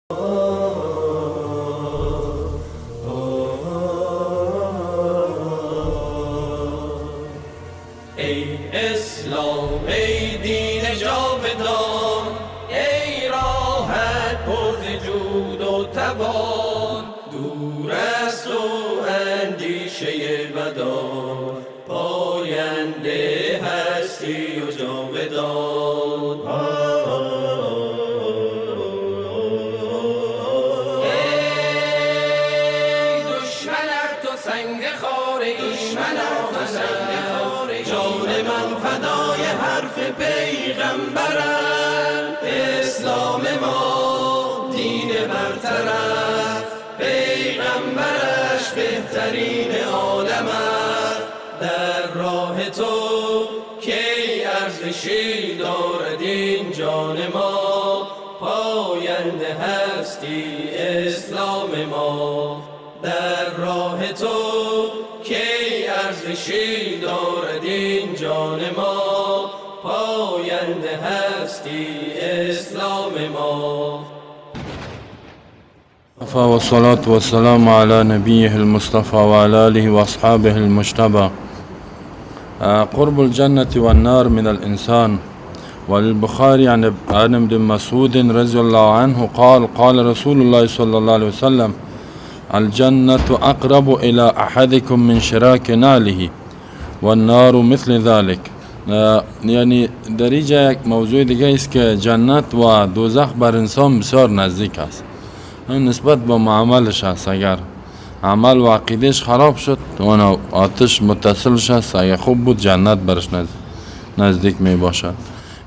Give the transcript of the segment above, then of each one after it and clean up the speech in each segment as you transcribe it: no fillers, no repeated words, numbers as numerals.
ای اسلام، ای دین جاودان، ای راحت پر ز جود و توان، دور از تو اندیشه بدان، پاینده هستی و جاودان. ای دشمن تو سنگ خاره، دشمن تو سنگ خاره، جان من فدای حرف پیغمبرم. اسلام ما دین برتر است، پیغمبرش بهترین عالم است. در راه تو کی ارزشی دارد این جان ما، پاینده هستی اسلام ما. در راه تو کی ارزشی دارد این جان ما، پاینده هستی اسلام ما. والصلاة والسلام على نبيه المصطفى وعلى آله وأصحابه المجتبى. قرب الجنة والنار من الإنسان. وللبخاري عن ابن مسعود رضي الله عنه قال: قال رسول الله صلى الله عليه وسلم: الجنة أقرب إلى أحدكم من شراك نعله والنار مثل ذلك. یعنی در اینجا یک موضوع دیگه است که جنت و دوزخ بر انسان بسیار نزدیک است، نسبت به عملش است. اگر عمل و عقیدهش خراب شد اون آتش متصلش است، اگر خوب بود جنت برش نزدیک می باشد.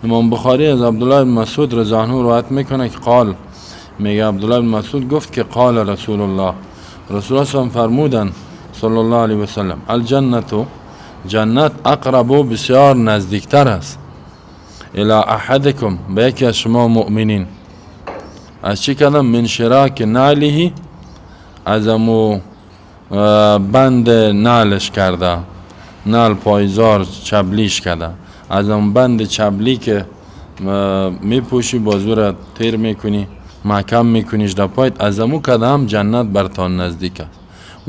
امام بخاری از عبدالله بن مسعود رضی الله عنه روایت میکنه که قال، میگه عبدالله بن مسعود گفت که قال رسول الله، رسول الله فرمودن صلی الله علیه و سلم: الجنت، جنت، اقرب، بسیار نزدیکتر است، الی احدکم، به یکی از شما مؤمنین، از چی کردم؟ من شراک نعله، از امو بند نعلش کرده، نعل پایزار چبلیش کرده، از اون بند چبلی که میپوشی بازو را تیر میکنی محکم میکنیش در پایت، از امو کده هم جنت برتان نزدیک است.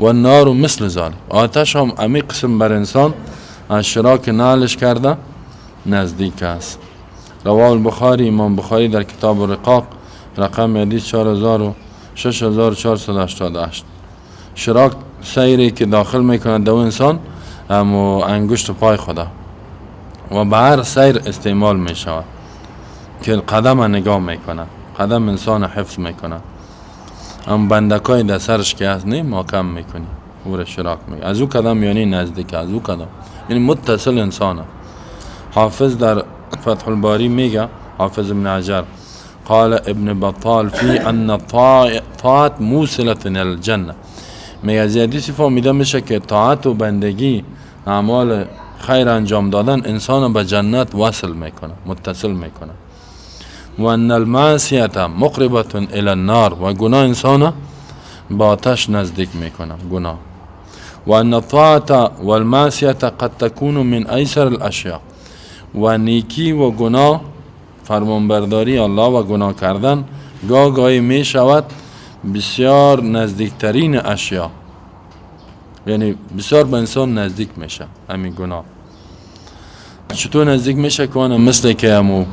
و نار مثل ذلک، آتش هم امی قسم بر انسان از شراک نعلش کرده نزدیک است. رواه البخاری، امام بخاری در کتاب الرقاق رقم حدیث 6488. شراک سیری که داخل میکنه دو انسان امو انگشت پای خدا و به هر سیر استعمال می شود که قدم نگاه میکنه، قدم انسان حفظ میکنه، ام بندکای در سرش که هست نه محکم میکنی او را شراک میگه، از او قدم یعنی نزدیک، از او قدم یعنی متصل انسانه. حافظ در فتح الباری میگه، حافظ ابن حجر: قال ابن بطال فی ان طاعت موصلة الى الجنه. میگه از حدیث فهمیده میشه که طاعت و بندگی، اعمال خیر انجام دادن انسان به جنت وصل میکنه، متصل میکنه. و ان المعصیت مقربة الى النار، و گناه انسان با آتش نزدیک میکنه گناه. و ان الطاعت والمعصیت قد تكون من ایسر الاشیاء، و نیکی و گناه، فرمانبرداری الله و گناه کردن گاه گاهی می شود بسیار نزدیکترین اشیا، یعنی بسیار به انسان نزدیک میشه همین گناه. چطور نزدیک میشه؟ که مثل که همو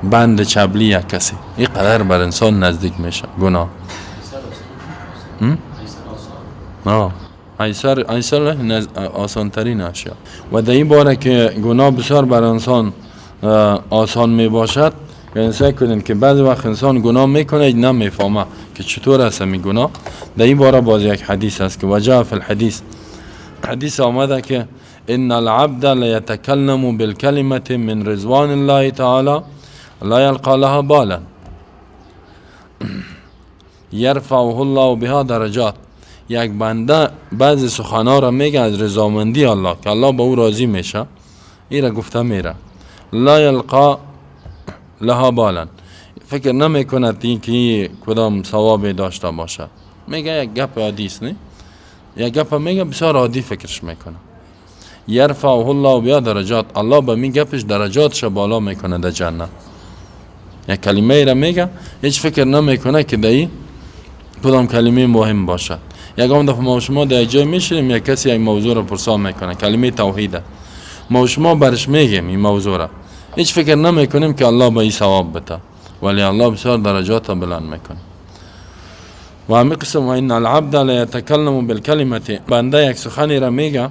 بند چبلی یک کسی این قدر بر انسان نزدیک میشه گناه. آه ایسر، ایسر آسان ترین اشیا. و در این باره که گناه بسیار بر انسان آسان می باشد، یعنی سعی کنید که بعضی وقت انسان گناه میکنه نمیفهمه که چطور است این گناه. در این باره باز یک حدیث است که وجاء فی الحدیث، حدیث آمده که ان العبد لیتکلم بالکلمة من رضوان الله تعالی لا یلقى لها بالا یرفعه الله بها درجات. یک بنده بعضی سخنها را میگه از رضامندی الله که الله به او راضی میشه، این را گفته میره، لا یلقا لها بالا، فکر نمی کند این که کدام ثواب داشته باشه. میگه یک گپ عادی است، نه یک گپ میگه بسیار عادی فکرش میکنه. یرفعه الله بها درجات، الله به می گپش درجاتش بالا میکنه در جنت. یک کلمه ای را میگه هیچ فکر نمیکنه که در کدام کلمه مهم باشد. یکم دفعه ما شما در جای میشینیم، یک کسی یک موضوع را پرسان میکنه، کلمه توحید، ما شما برش میگیم این موضوع را، هیچ فکر نمیکنیم که الله به این ثواب بده، ولی الله بسیار درجات بلند میکنه. و همین قسم و ان العبد لیتکلم بالکلمه، بنده یک سخنی را میگه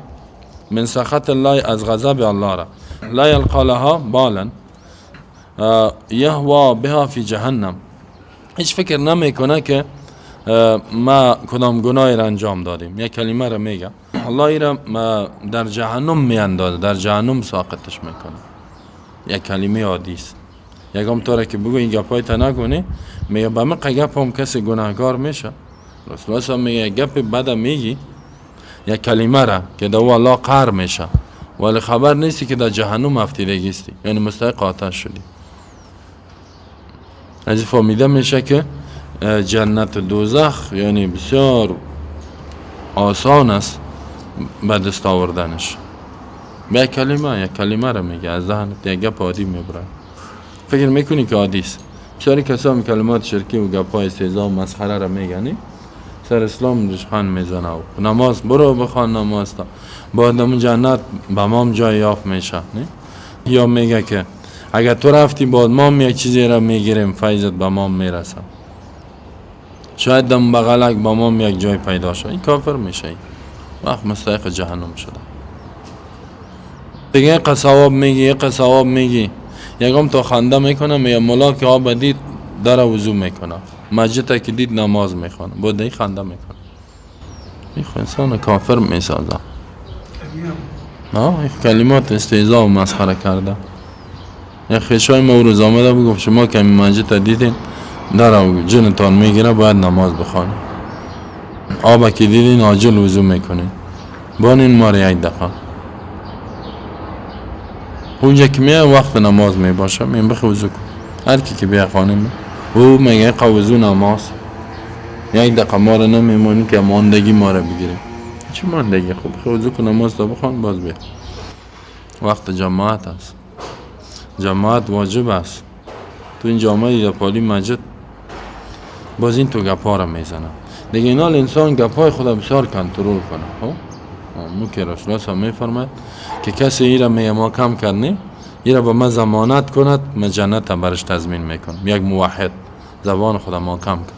من سخط الله، از غضب الله را، لا یلقى لها بالا یهوا بها فی جهنم، هیچ فکر نمیکنه که ما کدام گناهی را انجام دادیم. یک کلمه را میگه الله را در جهنم میاندازه، در جهنم ساقطش میکنه. یک کلمه عادی است. یکم طوره که بگو این گپای تا نکنی، میگه به من گپ هم کسی گناهکار میشه. رسول الله میگه گپ بد میگی، یک کلمه را که دو الله قهر میشه، ولی خبر نیستی که در جهنم افتیدگی استی، یعنی مستحق آتش شدی. از فهمیده میشه که جنت دوزخ یعنی بسیار آسان است به دست آوردنش. به یک کلمه، یک کلمه را میگه از ذهنت یک گپ عادی میبره، فکر میکنی که عادی است. بسیاری کسا هم کلمات شرکی و گپای استهزا و مسخره را میگنی، سر اسلام رشخان میزنه و نماز برو بخوان نماز تا بعد در جنت به مام جای یافت میشه. نه؟ یا میگه که اگر تو رفتی بعد مام یک چیزی را میگیریم، فیضت به مام میرسه، شاید دم بغلک با مام یک جای پیدا شد. این کافر میشه، وقت مستحق جهنم شده. دیگه یک ثواب میگی، یک ثواب میگی، یکم تا خنده میکنه، میگه ملا که آب دید در وضو میکنه، مسجد که دید نماز میخونه، بود این خنده میکنه. این انسان کافر میسازه. نه این کلمات استهزا و مسخره کرده. یک خیشای ما روز آمده بگفت شما که این مسجد دیدین در جنتان میگیره باید نماز بخوانید، آب که دیدین عاجل وضو میکنین، بانین ما رو یک دفعه اونجا که میای وقت نماز میباشه، میم بخی وضو کن، هر کی که بیا خانه می او میگه وضو نماز، یک دقیقه ما رو نمیمونی که ماندگی ما رو بگیریم. چه ماندگی؟ خب بخی وضو کن نماز تا بخوان باز بیا. وقت جماعت است، جماعت واجب است. تو این جامعه در پالی مسجد باز این تو گپا را میزنه دیگه. اینال انسان گپای خود بسیار کنترل کنه. خب مو که رسول الله میفرماید که کسی ای را میگه ما کم کرد، ای را به ما ضمانت کند، ما جنت برش تضمین میکنم. یک موحد زبان خود ما کم کرد.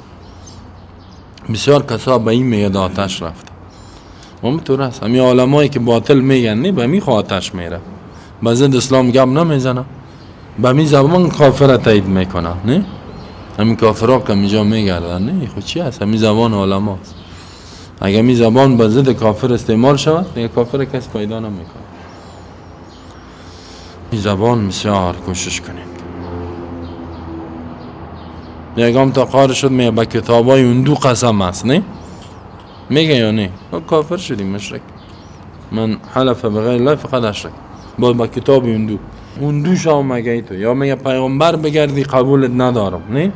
بسیار کسا به این میگه آتش رفت. و همینطور است همین عالمایی که باطل میگن نه به می آتش میره، به ضد اسلام گپ نمیزنه، به می زبان کافر تایید میکنه. نه همین کافرها که اینجا میگردن، نه خود چی هست؟ همین زبان علما است. اگر می زبان به ضد کافر استعمال شود دیگه کافر کس پیدا نمیکنه. این زبان بسیار کوشش کنیم. یکم تا قار شد میگه به کتابای اون دو قسم است، نه میگه یا نه کافر شدیم مشرک. من حلف بغیر الله فقد اشرک. باید با کتاب اون دو، اون دو شام مگه تو یا میگه پیغمبر بگردی قبولت ندارم، نه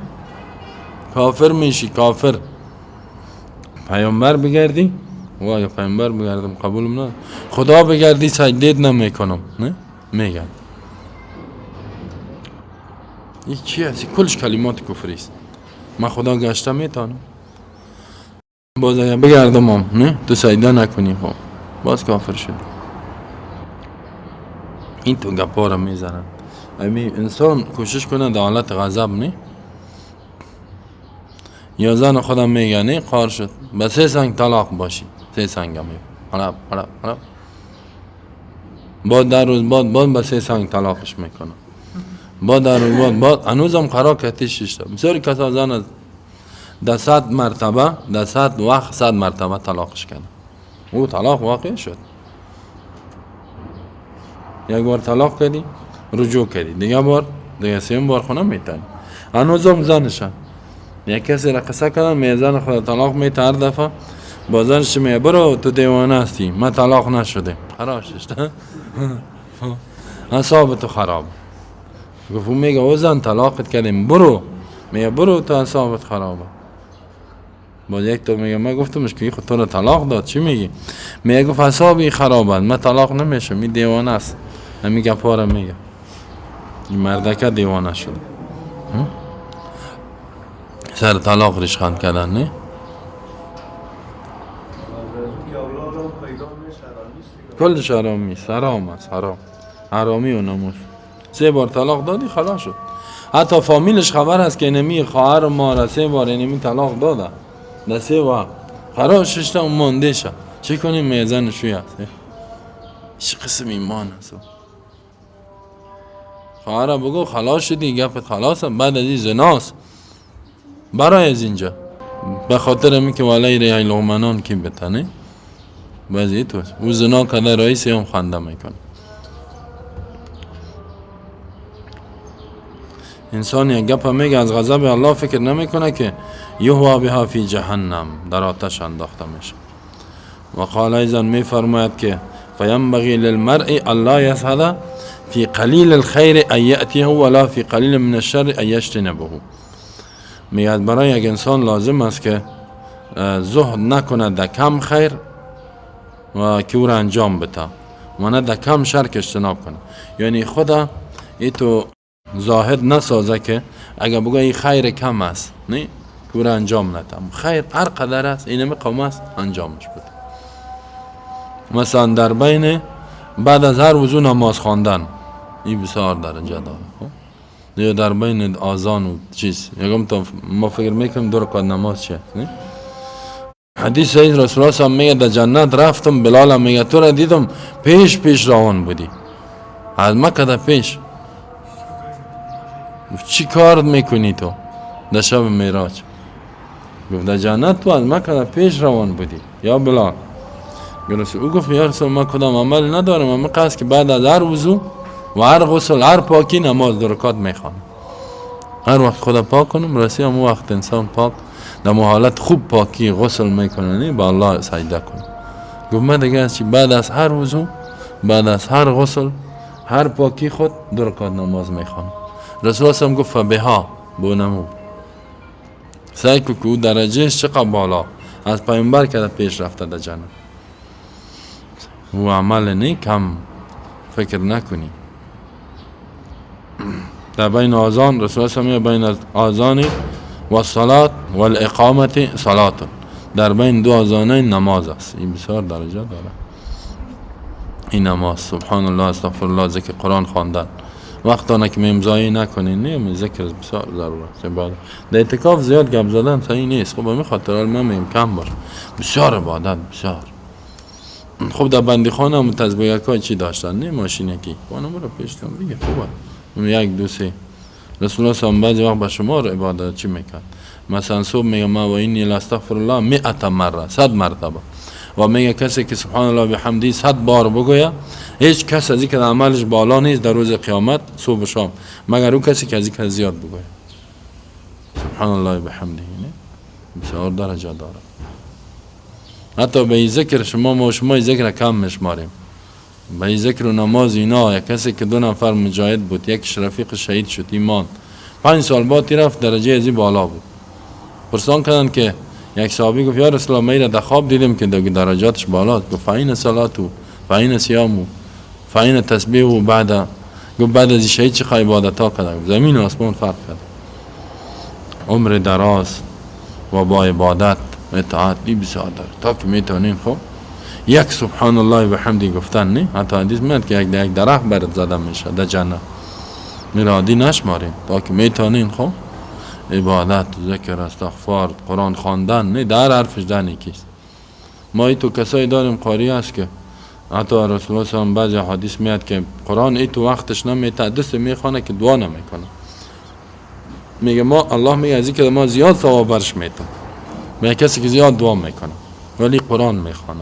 کافر میشی. کافر پیامبر بگردی، و اگه پیامبر بگردم قبولم ندارم، خدا بگردی سجده نمیکنم، نه میگن. این چی هست؟ کلش کلمات کفری است. من خدا گشته میتونم، باز اگه بگردم هم نه تو سجده نکنی، خب باز کافر شدی. این تو گپا را میزنن. امی انسان کوشش کنه در حالت غضب نه، یا زن خودم میگه نه قار شد به 3 سنگ طلاق باشی، 3 سنگ هم حالا حالا حالا بعد در روز بعد به 3 سنگ طلاقش میکنه، بعد در روز بعد هنوزم قرار کتی 6 تا. بسیاری کسا زن از در 100 مرتبه در 100 وقت 100 مرتبه طلاقش کنه، او طلاق واقع شد. یک بار طلاق کردی رجوع کردی، دیگه بار دیگه 3 بار خونه میتونی، هنوزم زنشه. یک کسی را قصه کردن می زن خود طلاق میته، هر دفعه با زنش میگه برو تو دیوانه هستی، من طلاق نشده، خراب شد اعصاب تو خراب. گفت میگه او زن طلاقت کردیم برو، میگه برو تو اعصابت خرابه. باز یک تا میگه من گفتمش که خود تو رو طلاق داد، چی میگی؟ میگه گفت اعصابی خرابه، من طلاق نمیشم، این دیوانه است. همین گپا رو میگه. این مردکه دیوانه شده. سر طلاق ریشخند کردن نه؟ کلش حرامی، حرام است، حرام، حرامی و ناموس. 3 بار طلاق دادی خلاص شد. حتی فامیلش خبر است که نمی خواهر ما را 3 بار نمی طلاق داده در 3 وقت خراب ششته و مانده شد. چه کنیم؟ میزن شوی است. چه قسم ایمان است؟ خواهر بگو خلاص شدی، گپت خلاص، بعد از این زناست برای از اینجا به خاطر می که ولای ریای لغمنان کی بتنه بعضی تو او زنا کرده رئیس هم خنده میکنه. انسان یک گپ میگه از غضب الله فکر نمیکنه که یهوا بها فی جهنم، در آتش انداخته میشه. و قال ایضا میفرماید که فینبغی للمرء الا یزهد فی قلیل الخیر ان یأتیه ولا فی قلیل من الشر ان یجتنبه. میگه برای یک انسان لازم است که زهد نکنه در کم خیر و که او را انجام بده و نه در کم شر که اجتناب کنه. یعنی خدا ای تو زاهد نسازه که اگر بگه این خیر کم است نه که او را انجام ندم، خیر هر قدر است اینمی قوم است انجامش بده. مثلا در بین بعد از هر وضو نماز خواندن این بسیار درجه داره. یا در بین آذان و چیز یکم تا ما فکر میکنیم 2 رکعت نماز چیه نه؟ حدیث سید رسول الله صلی میگه در جنت رفتم، بلال میگه تو را دیدم پیش پیش روان بودی از مکه در پیش، چی کار میکنی تو در شب معراج؟ گفت در جنت تو از مکه در پیش روان بودی یا بلال. او گفت یا رسول من کدام عمل ندارم، من قصد که بعد از هر وضو و هر غسل هر پاکی نماز 2 رکعت میخوانم. هر وقت خدا پاک کنم رسی هم وقت انسان پاک در حالت خوب پاکی غسل میکنه نه با الله سجده کنه. گفت من دیگه از بعد از هر وضو بعد از هر غسل هر پاکی خود 2 رکعت نماز میخوانم. رسول الله هم گفت فبها بونمو سعی کو که او درجهش چقدر بالا از پیامبر که پیش رفته در جنت. او عمل نه کم فکر نکنی. در بین آذان رسول الله بین آذان و صلات و الاقامت صلات، در بین 2 آذانه نماز است. این بسیار درجه داره این نماز. سبحان الله، استغفر الله، ذکر قرآن خواندن وقتا که امضایی نکنین نه ذکر بسیار ضرور است. عبادت در اعتکاف زیاد گپ زدن صحیح نیست. خب به خاطر من میگم کم باشه، بسیار عبادت بسیار. خب در بندیخانه هم تسبیح‌ها چی داشتن نه ماشین کی اونم رو پیش تون بگه خوبه 1 2 3. رسول الله صلی بعضی وقت به شما رو عبادت چی میکرد؟ مثلا صبح میگه ما و اینی لاستغفر الله 100 مره، 100 مرتبه، و میگه کسی که سبحان الله بحمدی 100 بار بگوید هیچ کس از اینکه عملش بالا نیست در روز قیامت صبح و شام مگر اون کسی که از اینکه زیاد بگوید سبحان الله بحمده. بسیار درجه داره. حتی به ذکر شما ما شما ذکر کم میشماریم، به ذکر و نماز اینا. یک کسی که 2 نفر مجاهد بود، یکیش رفیق شهید شد ایمان، 5 سال بعد رفت درجه از بالا بود. پرسان کردن که یک صحابی گفت یا رسول الله من در خواب دیدم که درجاتش بالاست. گفت فاین صلاتو فاین صیامو فاین تسبیحو بعد. گفت بعد از شهید چه عبادت ها کرد؟ زمین و آسمان فرق کرد. عمر دراز و با عبادت اطاعت ای بسیار داره تا که میتونین. خب یک سبحان الله و حمدی گفتن نه، حتی حدیث میاد که یک درخت برات زده میشه در جنت، میرادی نشمارین تا که میتونین. خب عبادت، ذکر، استغفار، قرآن خواندن نه در حرفش در نیکیست. ما ای تو کسایی داریم قاری است که حتی رسول الله صلی بعضی حدیث میاد که قرآن ای تو وقتش نمیته دست میخوانه که دعا نمیکنه. میگه ما الله میگه از اینکه ما زیاد ثواب برش میتم، میگه کسی که زیاد دعا میکنه ولی قرآن میخوانه.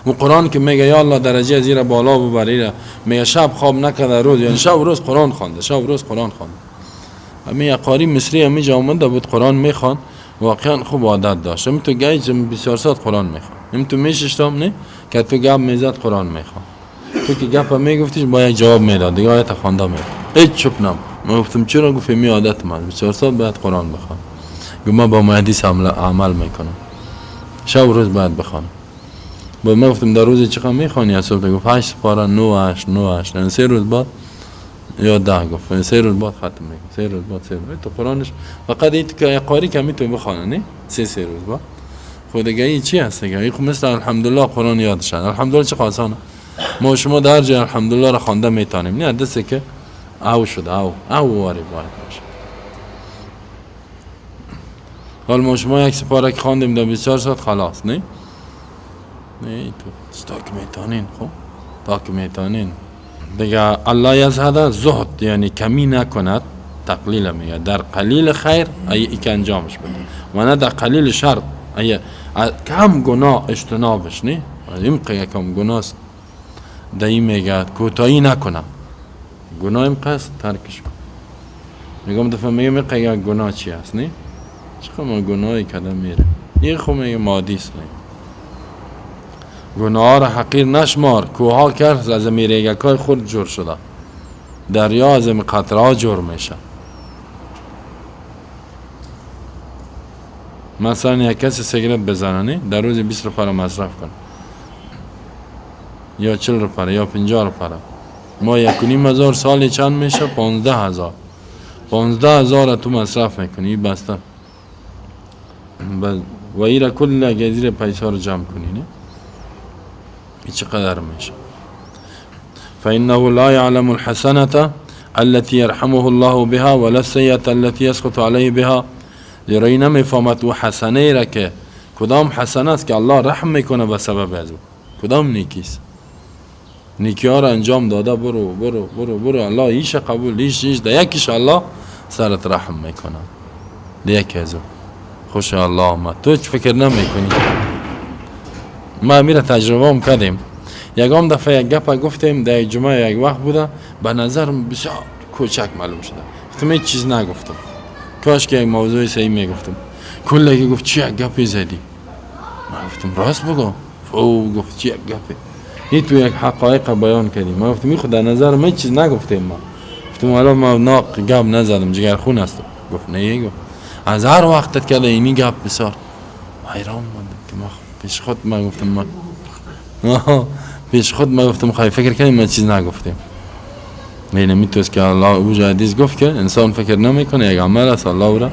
و قرآن که میگه یا الله درجه از را بالا ببری، میگه شب خواب نکرده روز، یعنی شب روز قرآن خوانده، شب روز قرآن خوانده. همین قاری مصری همی جا آمده بود قرآن میخوان، واقعا خوب عادت داشت. هم تو گیج 24 ساعت قرآن میخوان، هم تو میششتم نه که تو گپ میزد قرآن میخوان، تو که گپ میگفتیش با یک جواب میداد دیگه، آیت خوانده میداد هیچ چپ نم. من گفتم چرا؟ گفت می عادت من 24 ساعت باید قرآن بخوان. گفت من با حدیث عمل میکنم، شب روز باید بخوانم. با من گفتم در روز چقدر میخوانی از صبح؟ گفت 8 پاره 9 8 9 8، یعنی 3 روز بعد یا 10 گفت 3 روز بعد ختم میکنه. 3 روز بعد 3 روز تو قرآنش فقط این که قاری که میتونه بخونه نه 3 روز بعد. خود دیگه این چی هست دیگه؟ این خب مثل الحمدلله قرآن یادشن. الحمدلله چه آسانه. ما شما در جای الحمدلله را خوانده میتونیم. نه دسته که او شده او واری باید باشه. حال ما شما یک سپاره که خواندیم در 24 ساعت خلاص نه؟ نه تو تا که میتونین خب تا که میتونین دیگه. الله یزهد زهد یعنی کمی نکند، تقلیل میگه در قلیل خیر ای که انجامش بده و نه در قلیل شر، ای کم گناه اجتنابش نه این کم گناه است. دایی میگه کوتاهی نکنم گناه این قصد ترکش کن. میگم دفعه میگم این گناه چی هست نه؟ چقدر ما گناهی کدام میره این خب میگه مادی است. نه گناه را حقیر نشمار، کوها کرد از میریگکای خود جور شده، دریا از قطره ها جور میشه. مثلا یک کسی سیگرت بزنه نه در روز 20 روپیه مصرف کنه یا 40 روپیه یا 50 روپیه، ما 1,500 سالی چند میشه؟ 15,000. 15,000 تو مصرف میکنی بسته و ایره کل گزیر پیسا رو جمع کنی نه چقدر میشه؟ فإنه لا يعلم الحسنة التي يرحمه الله بها ولا السيئة التي يسقط عليه بها. زیرا این نمیفهمد او حسنه ای را که کدام حسنه است که الله رحم میکنه به سبب از او، کدام نیکیست. نیکی ها را انجام داده، برو برو برو برو الله ایش قبول ایش ایش ده یکیش الله سرت رحم میکنه، ده یکی از او خوش الله آمد. تو هیچ فکر نمیکنی. ما میره تجربه هم کردیم، یکم دفعه یک گپ گفتیم در جمعه یک وقت بوده، به نظرم بسیار کوچک معلوم شده، گفتم هیچ چیز نگفتم، کاش که یک موضوع صحیح میگفتم. کلگی گفت چی یک گپی زدی؟ من گفتم راست بگو. او گفت چی یک گپی؟ این تو یک حقایق بیان کردی. من گفتم این خود در نظر من هیچ چیز نگفتیم. ما گفتم حالا ما ناق گپ نزدم، جگرخون است. گفت نه، گفت از هر وقتت کرده اینی گپ بسیار حیران ماندم که ما پیش خود من گفتم ما پیش خود ما گفتم خواهی فکر کنیم ما چیز نگفتیم. اینه میتونست که الله او حدیث گفت که انسان فکر نمیکنه یک عمل است الله او را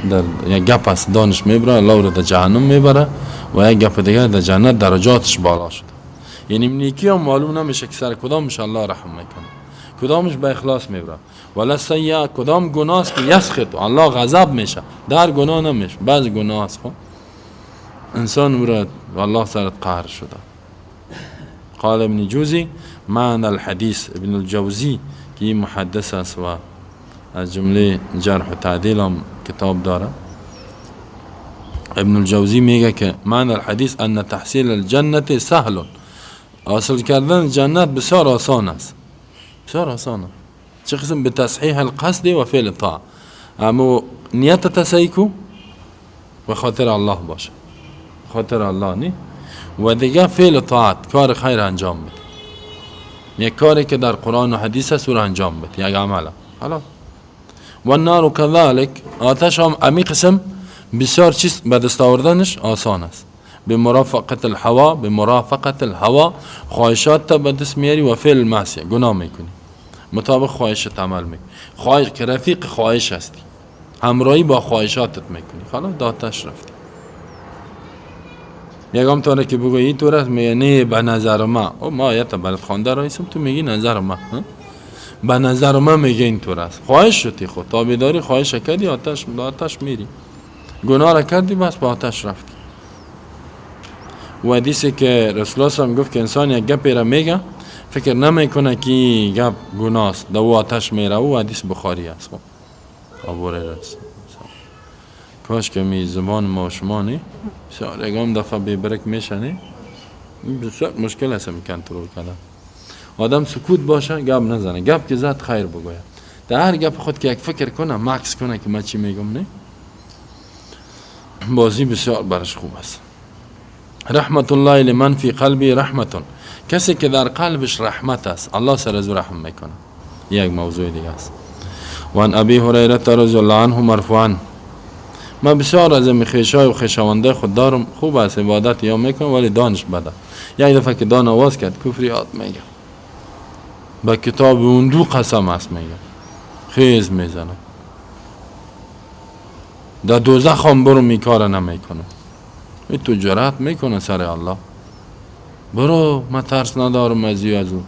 در یک گپ است دانش میبره الله او را در جهنم میبره و یک گپ دیگه در جنت درجاتش بالا شده. یعنی نیکی هم معلوم نمیشه که سر کدامش الله رحم میکنه، کدامش به اخلاص میبره. ولا سیئه کدام گناه است که یسخط الله غضب میشه، در گناه نمیشه، بعض گناه است خب انسان او را الله سرت قهر شده. قال ابن جوزی معنی الحدیث، ابن الجوزی که محدث است و از جمله جرح و تعدیل هم کتاب داره، ابن الجوزی میگه که معنی الحدیث ان تحصیل الجنة سهل، حاصل کردن جنت بسیار آسان است، بسیار آسان است. چه قسم؟ به تصحیح القصد و فعل الطاعه. اما نیت تصحیح کو به خاطر الله باشه، خاطر الله نی، و دیگه فعل طاعت کار خیر انجام بده، یک کاری که در قرآن و حدیث است او را انجام بده، یک عمله خلاص. و النار كذلك، آتش هم امی قسم بسیار چیز به دست آوردنش آسان است، به مرافقت الهوا، به مرافقت الهوا خواهشات تا به دست میاری و فعل المعصیه گناه میکنی، مطابق خواهشت عمل میکنی، خواهش که رفیق خواهش هستی، همراهی با خواهشاتت میکنی، خلاص آتش رفتی. یکم طوره که بگو این طور است، میگه نه به نظر ما، او ما آیت برات خوانده رایسم تو میگی نظر ما، به نظر ما میگه این طور است. خواهش شدی خود تابعداری خواهش کردی، آتش آتش میری، گناه را کردی بس به آتش رفتی. و حدیثی که رسول الله صلی گفت که انسان یک گپی را میگه فکر نمیکنه که این گپ گناه است، دو آتش میره، او حدیث بخاری است. خب ابو هریره است. کاش که می زبان ما و شما نی بسیار یکم دفعه بی برک میشه نی، بسیار مشکل است کنترل کردن. آدم سکوت باشه گپ نزنه، گپ که زد خیر بگوید، در هر گپ خود که یک فکر کنه مکس کنه که من چی میگم نه، بازی بسیار برش خوب است. رحمت الله لمن فی قلبی رحمت، کسی که در قلبش رحمت است الله سر از او رحم میکنه. یک موضوع دیگه است. و عن ابی هریره رضی الله عنه مرفوعا، من بسیار از این خیشای و خیشاونده خود دارم، خوب است عبادت یا میکنم ولی دانش بده. یک دفعه که دان آواز کرد کفریات میگه، به کتاب اون دو قسم است میگه، خیز میزنه در دوزخ هم برو میکاره نمیکنه. این تو جرأت میکنه سر الله، برو من ترس ندارم از از او.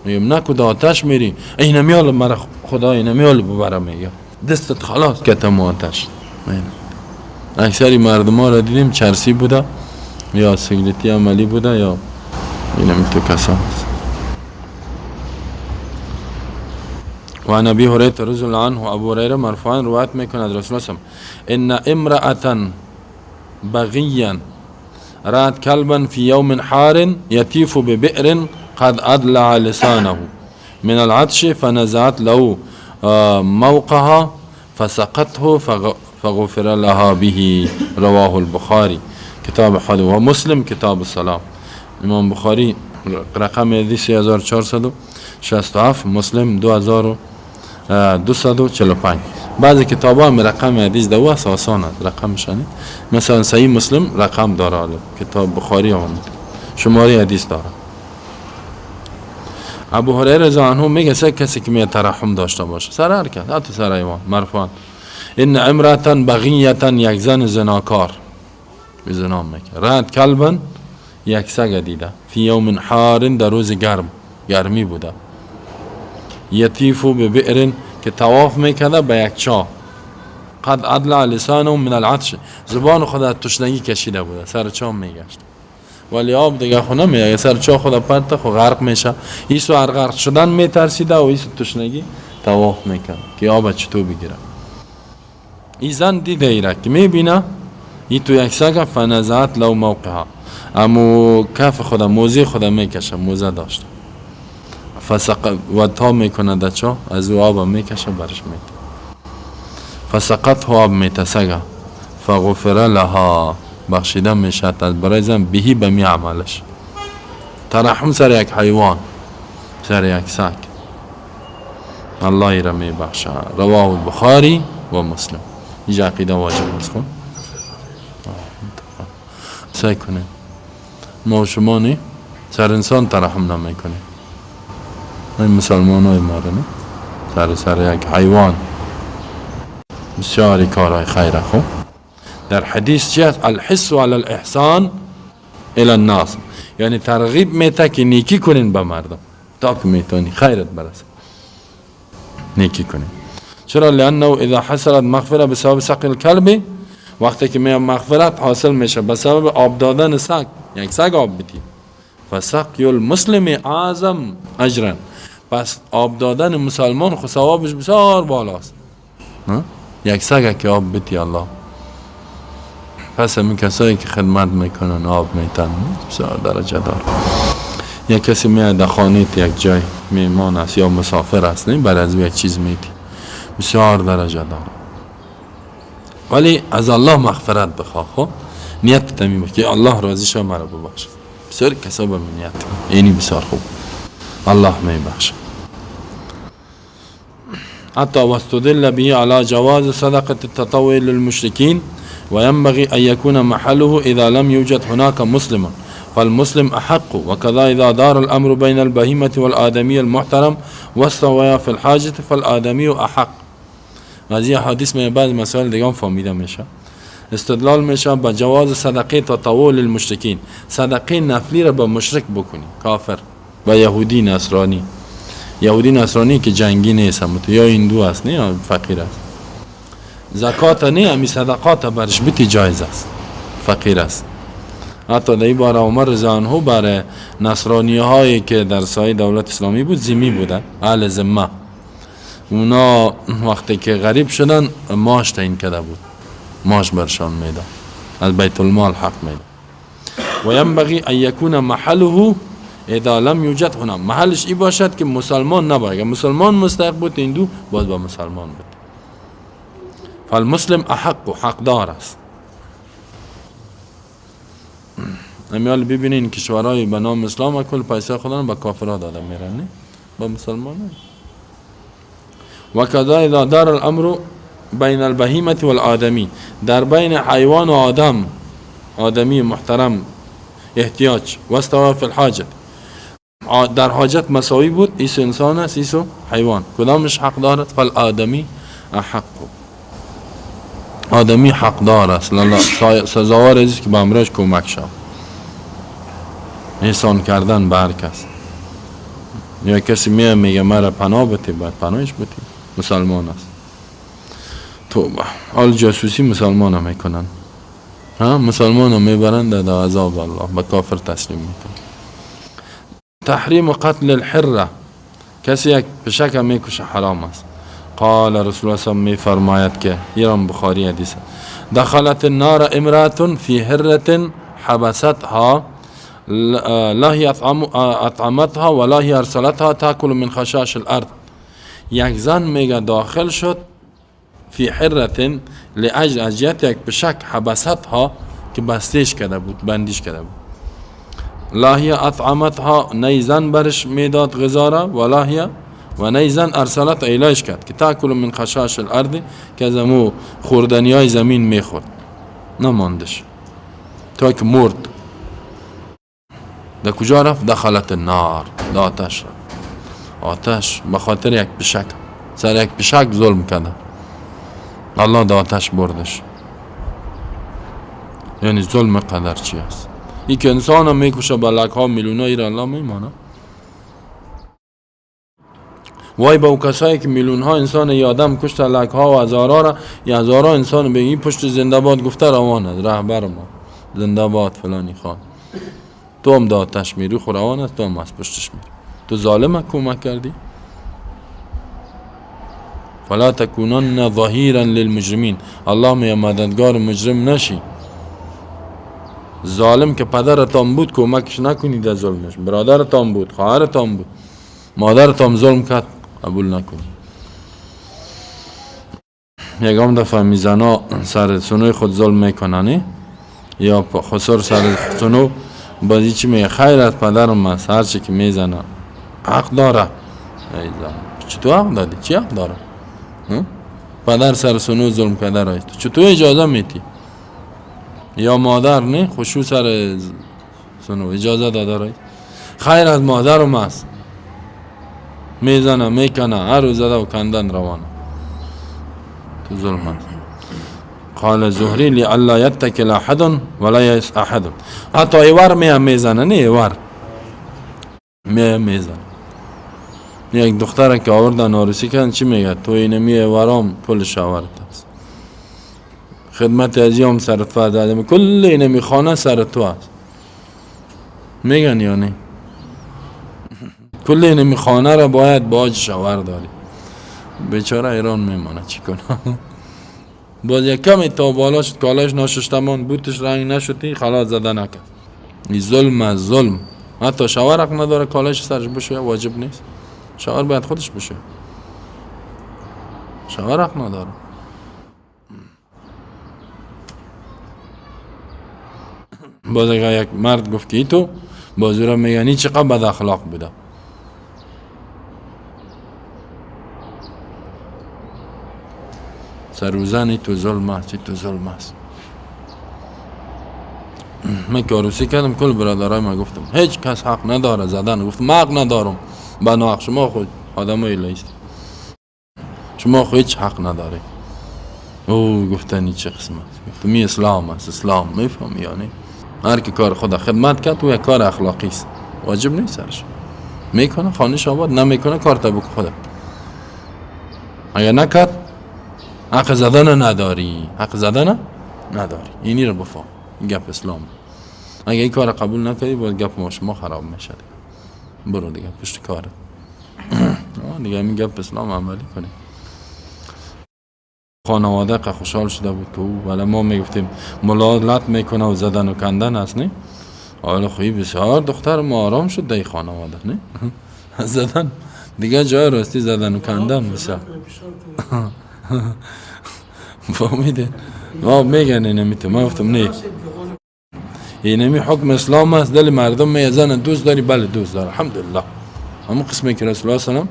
میگم نکو در آتش میری، این نمیال مرا خدا این نمیال ببره، میگه دستت خلاص کتم آتش. اکثری مردم ها را دیدیم چرسی بوده یا سیگلتی عملی بوده یا اینم تو کسان است. و عن ابی هریره رضی الله عنه، ابو هریره مرفوعا روایت میکند رسول الله ان امرأة بغیا رأت كلبا في يوم حار يتيف ببئر قد أدلع لسانه من العطش فنزعت له موقها فسقته فغفر لها به. رواه البخاری کتاب حدیث و مسلم کتاب الصلاة. امام بخاری رقم 3467، مسلم 2245. بعضی کتاب هم رقم حدیث دو است، آسان است رقمشانی. مثلا صحیح مسلم رقم داره، کتاب بخاری هم شماره حدیث داره. ابو هریره رضی الله عنه میگه سر کسی که می ترحم داشته باشه سر هر کس، حتی سر حیوان. مرفوعا ان امرأة بغیة، یک زن زناکار به زنا میکنه، رأت کلبا، یک سگ دیده، فی یوم حار، در روز گرم، گرمی بوده، یطیف ببئر، که طواف میکرده به یک چاه، قد ادلع لسانه من العطش، زبان خود از تشنگی کشیده بوده، سر چاه میگشت ولی آب دیگه خونه میگه، سر چاه خود پرت خو غرق میشه، ایسو هر غرق شدن میترسیده و ایسو تشنگی طواف میکرد که آب چطور بگیره. ای زن دیده ایره که میبینه ای تو یک سگ، فنزعت لو موقعها، امو کف خود موزه خود میکشه، موزه داشت، فسق و تا میکنه در چاه، از او آب میکشه برش میده، فسقط آب میته سگه، فغفر لها، بخشیده میشه از برای زن بهی به می عملش. ترحم سر یک حیوان، سر یک سگ، الله را میبخشه. رواه البخاری و مسلم. اینجا عقیده واجب است. خب سعی کنیم ما و شما نی سر انسان ترحم نمیکنیم، این مسلمان های ما رو نه سر یک حیوان بسیاری کارهای خیره. خب در حدیث چی هست؟ الحس علی الاحسان الی الناس، یعنی ترغیب میته که نیکی کنین به مردم تا که میتونی خیرت برسه، نیکی کنین. چرا؟ لانه اذا حصلت مغفره بسبب سقی الکلب، وقتی که می مغفرت حاصل میشه به سبب آب دادن سگ، یک سگ آب بدی، فسقی المسلم اعظم اجرا، پس آب دادن مسلمان خو ثوابش بسیار بالاست. یک سگ که آب بدی الله، پس همین کسایی که خدمت میکنن آب میتن بسیار درجه دار. یک کسی میاد در خانه یک جای میمان است یا مسافر است، نه برای از یک چیز میدی، بسیار درجه دار. ولی از الله مغفرت بخواه، خب نیت تمیم که الله راضی شه مرا ببخش. بسیار کسا به نیت اینی بسیار خوب الله میبخشه. حتی واستدل به على جواز صدقة التطوع للمشركين وينبغي أن يكون محله إذا لم يوجد هناك مسلم فالمسلم أحق، وكذا إذا دار الأمر بين البهيمة والآدمي المحترم واستويا في الحاجة فالآدمي أحق. از این حدیث می بعض مسائل دیگه هم فهمیده میشه. استدلال میشه با جواز صدقه تطوع للمشرکین، صدقه نفلی را به مشرک بکنی، کافر و یهودی نصرانی، یهودی نصرانی که جنگی نیست، یا هندو است نه یا فقیر است، زکات نه، امی صدقات برش بیتی جایز است، فقیر است. حتی در این باره عمر رضی الله عنه برای نصرانی هایی که در سایه دولت اسلامی بود، ذمی بودن، اهل ذمه، اونا وقتی که غریب شدن معاش تعیین کرده بود، معاش برشان میداد، از بیت المال حق میداد. و ینبغی ان یکون محله اذا لم یوجد هنا، محلش ای باشد که مسلمان نباید، اگر مسلمان مستحق بود هندو باز با مسلمان بود. فالمسلم احق و حقدار است. امیال ببینین کشورهای به نام اسلام کل پیسه خودن به کافرها داده میرن، نه با مسلمان. و کذا اذا دار الامر بین البهیمه والآدمی، در بین حیوان و آدم، آدمی محترم احتیاج، واستوى فی الحاجت، در حاجت مساوی بود، ایسو انسان است ایسو حیوان، کدامش حق دارد؟ فالآدمی احق، آدمی حق دار است، سزاوار است که به امرش کمک شد، احسان کردن به هر کس. یا کسی میاد میگه مرا پناه بده، باید پناهش بدی، مسلمان است. توبه. حال جاسوسی مسلمان هم میکنن، ها مسلمان هم میبرند در عذاب الله، به کافر تسلیم میکنن. تحریم قتل الحره، کسی یک پشک میکشه حرام است. قال رسول الله صلی الله علیه و میفرماید که ایران بخاری حدیث، دخلت النار امرأة فی حرة حبستها لا هي اطعمتها ولا هي ارسلتها تاکل من خشاش الارض. یک زن میگه داخل شد فی حرة لاجل از جهت یک پشک حبستها که بستیش کرده بود، بندیش کرده بود. لا هي اطعمتها، نه زن برش میداد غذا را، ولا هي و نه زن ارسلت ایلاش کرد که تاکل من خشاش الارض، که از امو خوردنی های زمین میخورد، نماندش تا که مرد. در کجا رفت؟ دخلت النار، در آتش رفت. آتش به خاطر یک پشک، سر یک پشک ظلم کرده، الله در آتش بردش. یعنی ظلم قدر چی است؟ این که انسان هم میکشه به لک ها میلیون ها، ایره الله میمانه. وای به او کسایی که میلیون ها انسان یادم کشته، لک ها و هزارها را، یا هزارها انسان به این پشت زنده باد گفته روان است، رهبر ما زنده باد فلانی خان، تو هم در آتش میری، خو روان است، تو هم از پشتش میری، تو ظالم کمک کردی. فلا تکونن ظهیرا للمجرمین، الله می مددگار مجرم نشی. ظالم که پدرتان بود کمکش نکنید از ظلمش، برادرتان بود، خواهرتان بود، مادرتان ظلم کرد قبول نکنید. یکم دفعه میزنا سر سنوی خود ظلم میکنن، یا خسر سر سنو بازی چی میگه؟ خیر از پدرم است، هر چی که میزنه حق داره. چطور حق دادی؟ چی حق داره؟ پدر سر سنو ظلم کرده را تو چطور اجازه میتی؟ یا مادر نه خوشو سر سنو اجازه داده را، خیر از مادرم است، میزنه میکنه، هر روز زده و کندن روانه، تو ظلم است. قال زهری لئلا یتکل احد ولا یس احد. حتی ایوار می میزنه، نه ایوار می میزنه. یک دختر که آوردن عروسی کردن چی میگه؟ تو اینمی ایوارام پول شاورت است، خدمت ازیام سر تو دادم، کل اینمی خانه سر تو است. میگن یا نه؟ کل اینمی خانه را باید باج شاور داری. بیچاره ایران میمانه چی کنه؟ باز یک کمی تا بالا شد کالاش ناششتمان بوتش رنگ نشد، خلاص زده نکرد. این ظلم از ظلم. حتی شوهر حق نداره کالاش سرش بشه، واجب نیست، شوهر باید خودش بشه، شوهر حق نداره. باز اگر یک مرد گفت که تو باز را میگنی چقدر بد اخلاق بوده. سروزنی تو ظلم است، تو ظلم است. من که عروسی کردم کل برادرای ما گفتم هیچ کس حق نداره زدن. گفتم من حق ندارم، بنا حق شما خود آدمای لیست، شما خود هیچ حق نداره. او گفتن چه قسمت؟ گفتم می اسلام است، اسلام میفهمی یعنی هر کی کار خدا خدمت کرد و یک کار اخلاقی است، واجب نیست سرش. میکنه خانه آباد، نمیکنه کار تا بک خدا. اگر نکرد حق زدن نداری، حق زدن نداری. اینی رو بفهم، این گپ اسلام. اگه این کار قبول نکنی باید گپ ما شما خراب میشه. برو دیگه پشت کارت. دیگه این گپ اسلام عملی کنی. خانواده که خوشحال شده بود که او، ولی ما میگفتیم ملالت میکنه و زدن و کندن است نه. حالا خویی بسیار دختر ما آرام شد در خانواده نه. زدن دیگه جای راستی زدن و کندن بسیار. فهمیده؟ ما میگن اینمی ما گفتم نه اینمی حکم اسلام است. دل مردم میزنه دوست داری؟ بله دوست داره الحمدلله. همون قسمی که رسول الله صلی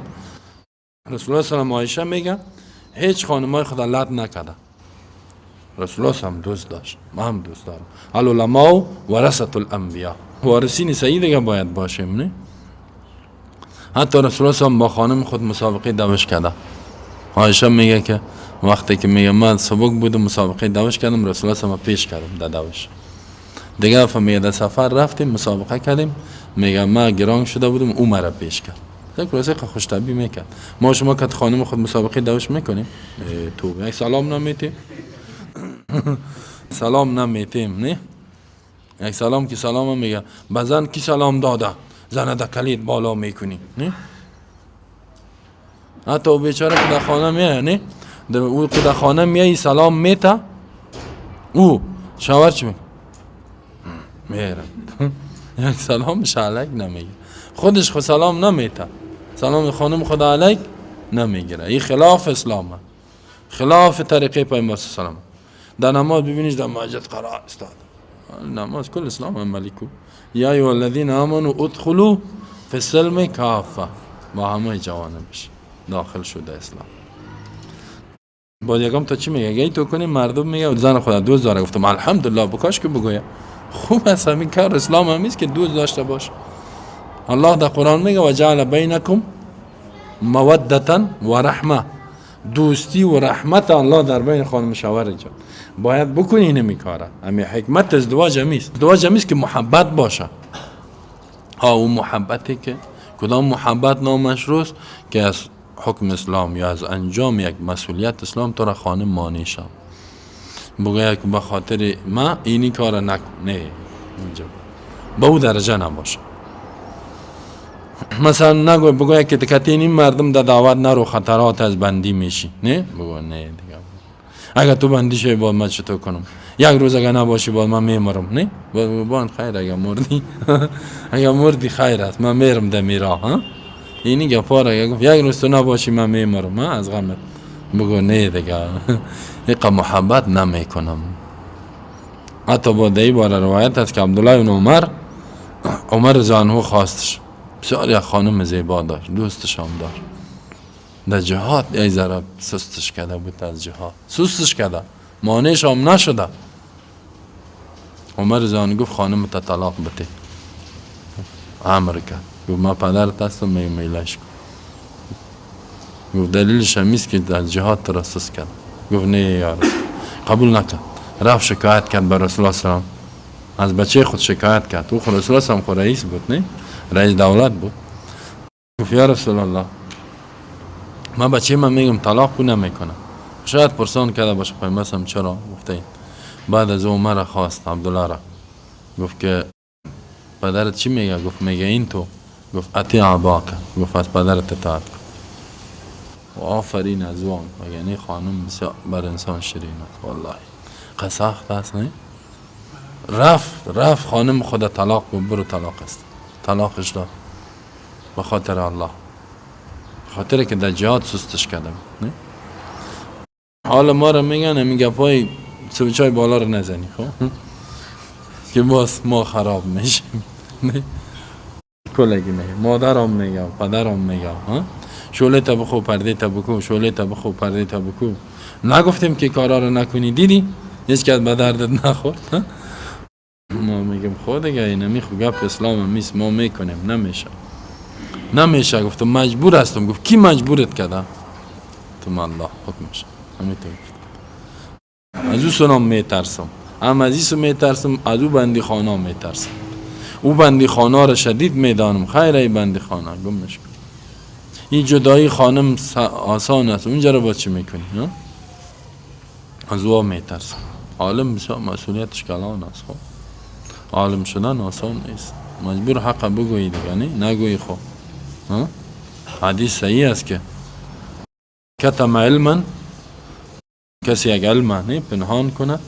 رسول الله صلی الله عایشه میگه هیچ خانمای خدا لط نکرده. رسول الله هم دوست داشت، ما هم دوست دارم. العلماء ورثة الانبیاء، وارثین صحیح دیگه باید باشیم نه. حتی رسول الله با خانم خود مسابقه دوش کرده. عایشه میگه که وقتی که میگه من سبک بودم مسابقه دوش کردم، رسول الله پیش کردم در دوش. دیگه میگه در سفر رفتیم مسابقه کردیم، میگه من گران شده بودم او مرا پیش کرد. یک رسول خوش طبعی میکرد. ما شما که خانم خود مسابقه دوش میکنیم، تو یک سلام نمیتیم، سلام نمیتیم، نه یک سلام که سلام میگه بزن کی سلام داده، زن در کلید بالا میکنی، نه حتی او بیچاره که در خانه میایه، نه او که در خانه میایی سلام میته، او شوهر چی میگه؟ میره یک سلامش علیک نمیگه، خودش خود سلام نمیته، سلام خانم خود علیک نمیگیره. این خلاف اسلامه، خلاف طریقه پیامبر صلی الله علیه و سلم. در نماز ببینیش در مسجد قرار استاد نماز کل اسلام عملی کو، یا ایها الذین آمنوا ادخلوا فی السلم کافه، با همه جوانبش داخل شده اسلام. باز یکم تا چی میگه؟ گی تو کنی مردم میگه زن خدا دوست داره. گفتم الحمدلله، بکاش که بگویه خوب است، همین کار اسلام همیست که دوست داشته باش. الله در قرآن میگه و جعل بینکم مودتا و رحمه، دوستی و رحمت الله در بین خانم شوهر ایجاد باید بکنی. نمی کاره همین حکمت ازدواج همیست، ازدواج همیست که محبت باشه. ها او محبتی که کدام محبت نامشروع است که از حکم اسلام یا از انجام یک مسئولیت اسلام تو را خانم مانع شد، بگوید که به خاطر ما اینی کار نکن، نه اینجا به او درجه نباشه. مثلا نگو بگوید که تکتین این مردم در دعوت نرو خطرات از بندی میشی، نه بگو نه دیگه، اگر تو بندی شوی باید من چطور کنم، یک روز اگر نباشی باید من میمرم، نه بان خیر اگر مردی اگر مردی خیر است، من میرم در میرا. ها اینی گپار اگر گفت یک روز تو نباشی من میمرم از غمت، بگو نه دیگه اینقدر محبت نمیکنم. حتی با دی بار روایت است که عبدالله بن عمر، عمر رضی الله عنه خواستش، بسیار یک خانم زیبا داشت، دوستش هم داشت، در جهاد یک ذره سستش کرده بود، از جهاد سستش کرده، مانعش هم نشده. عمر رضی الله عنه گفت خانم تا طلاق بده، امر کرد، گفت من پدرت هستم میلش کن. گفت دلیلش همیست که در جهاد تو را سست کرد. گفت نه یا رسول، قبول نکرد، رفت شکایت کرد به رسول الله صلی الله علیه و از بچه خود شکایت کرد. او خود رسول الله خود رئیس بود، نه رئیس دولت بود. گفت یا رسول الله من بچه من میگم طلاق کو نمیکنم. شاید پرسان کرده باشه پیامبر چرا گفته این. بعد از عمر خواست عبدالله را، گفت که پدرت چی میگه؟ گفت میگه این تو. گفت اطیع اباک، گفت از پدرت اطاعت کن. و آفرین از وان، یعنی خانم بسیار بر انسان شیرین است والله، قسخت است. نه رفت خانم خود طلاق گفت برو طلاق است، طلاقش داد به خاطر الله، خاطر که در جهاد سستش کردم. نه حالا ما رو میگن همین گپای سوچای بالا رو نزنی، خب که باز ما خراب میشیم. نه کلگی میگه، مادرم میگم، پدرم میگم، ها شعله تا بخو پرده تا بکو، شعله تا بخو پرده تا بکو. نگفتیم که کارا رو نکنی، دیدی هیچ کس به دردت نخورد. ما میگیم خود دیگه اینمی خو گپ اسلام میس، ما میکنیم، نمیشه نمیشه. گفتم مجبور هستم. گفت کی مجبورت کرده؟ تو الله حکمش همینطور گفت. از او سنام میترسم، هم از ایسو میترسم، از او بندی خانه میترسم. او بندی خانه را شدید میدانم، خیر ای بندی خانه گمش کن. این جدایی خانم آسان است، اونجا رو با چی میکنی؟ از او میترسم. عالم بسیار مسئولیتش کلان است. خب عالم شدن آسان نیست، مجبور حق بگویی دیگه، نه نگویی. خب حدیث صحیح است که کتم علما، کسی یک علم نه پنهان کنه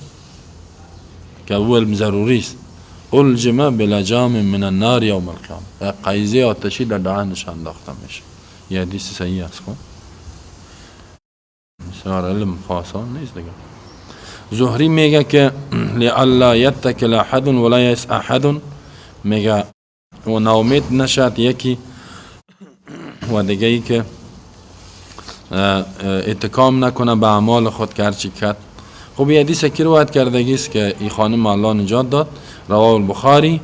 که او علم ضروری است، الجمه بلجام من النار یوم القیامه، قیزه آتشی در دهنش انداخته میشه. یه حدیث صحیح است. خب بسیار علم آسان نیست دیگه. زهری میگه که لئلا یتکل احد ولا یس احد، میگه و ناامید نشد یکی و دیگه ای که اتکام نکنه به اعمال خود که هرچی کرد. خب یه حدیث که روایت کردگی است که این خانم الله نجات داد، رواه البخاری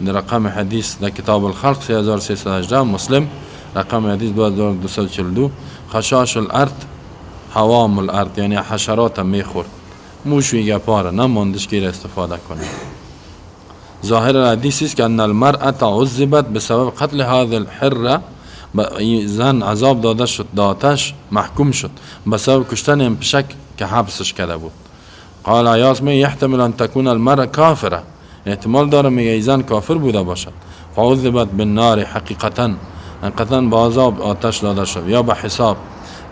در رقم حدیث در کتاب الخلق 3318، مسلم رقم حدیث 2242. خشاش الارض هوام الارض، یعنی حشرات میخورد، موش و گپاره نماندش که استفاده کنه. ظاهر الحدیث است که ان المرأة عذبت بسبب قتل هذه الحره، زن عذاب داده شد، داتش محکوم شد بسبب کشتن این پشک که حبسش کرده بود. قال عیاض می یحتمل ان تكون المرأة کافره، احتمال داره میگه زن کافر بوده باشد. فعذبت بالنار حقیقتا، حقیقتا با عذاب آتش داده شد یا به حساب،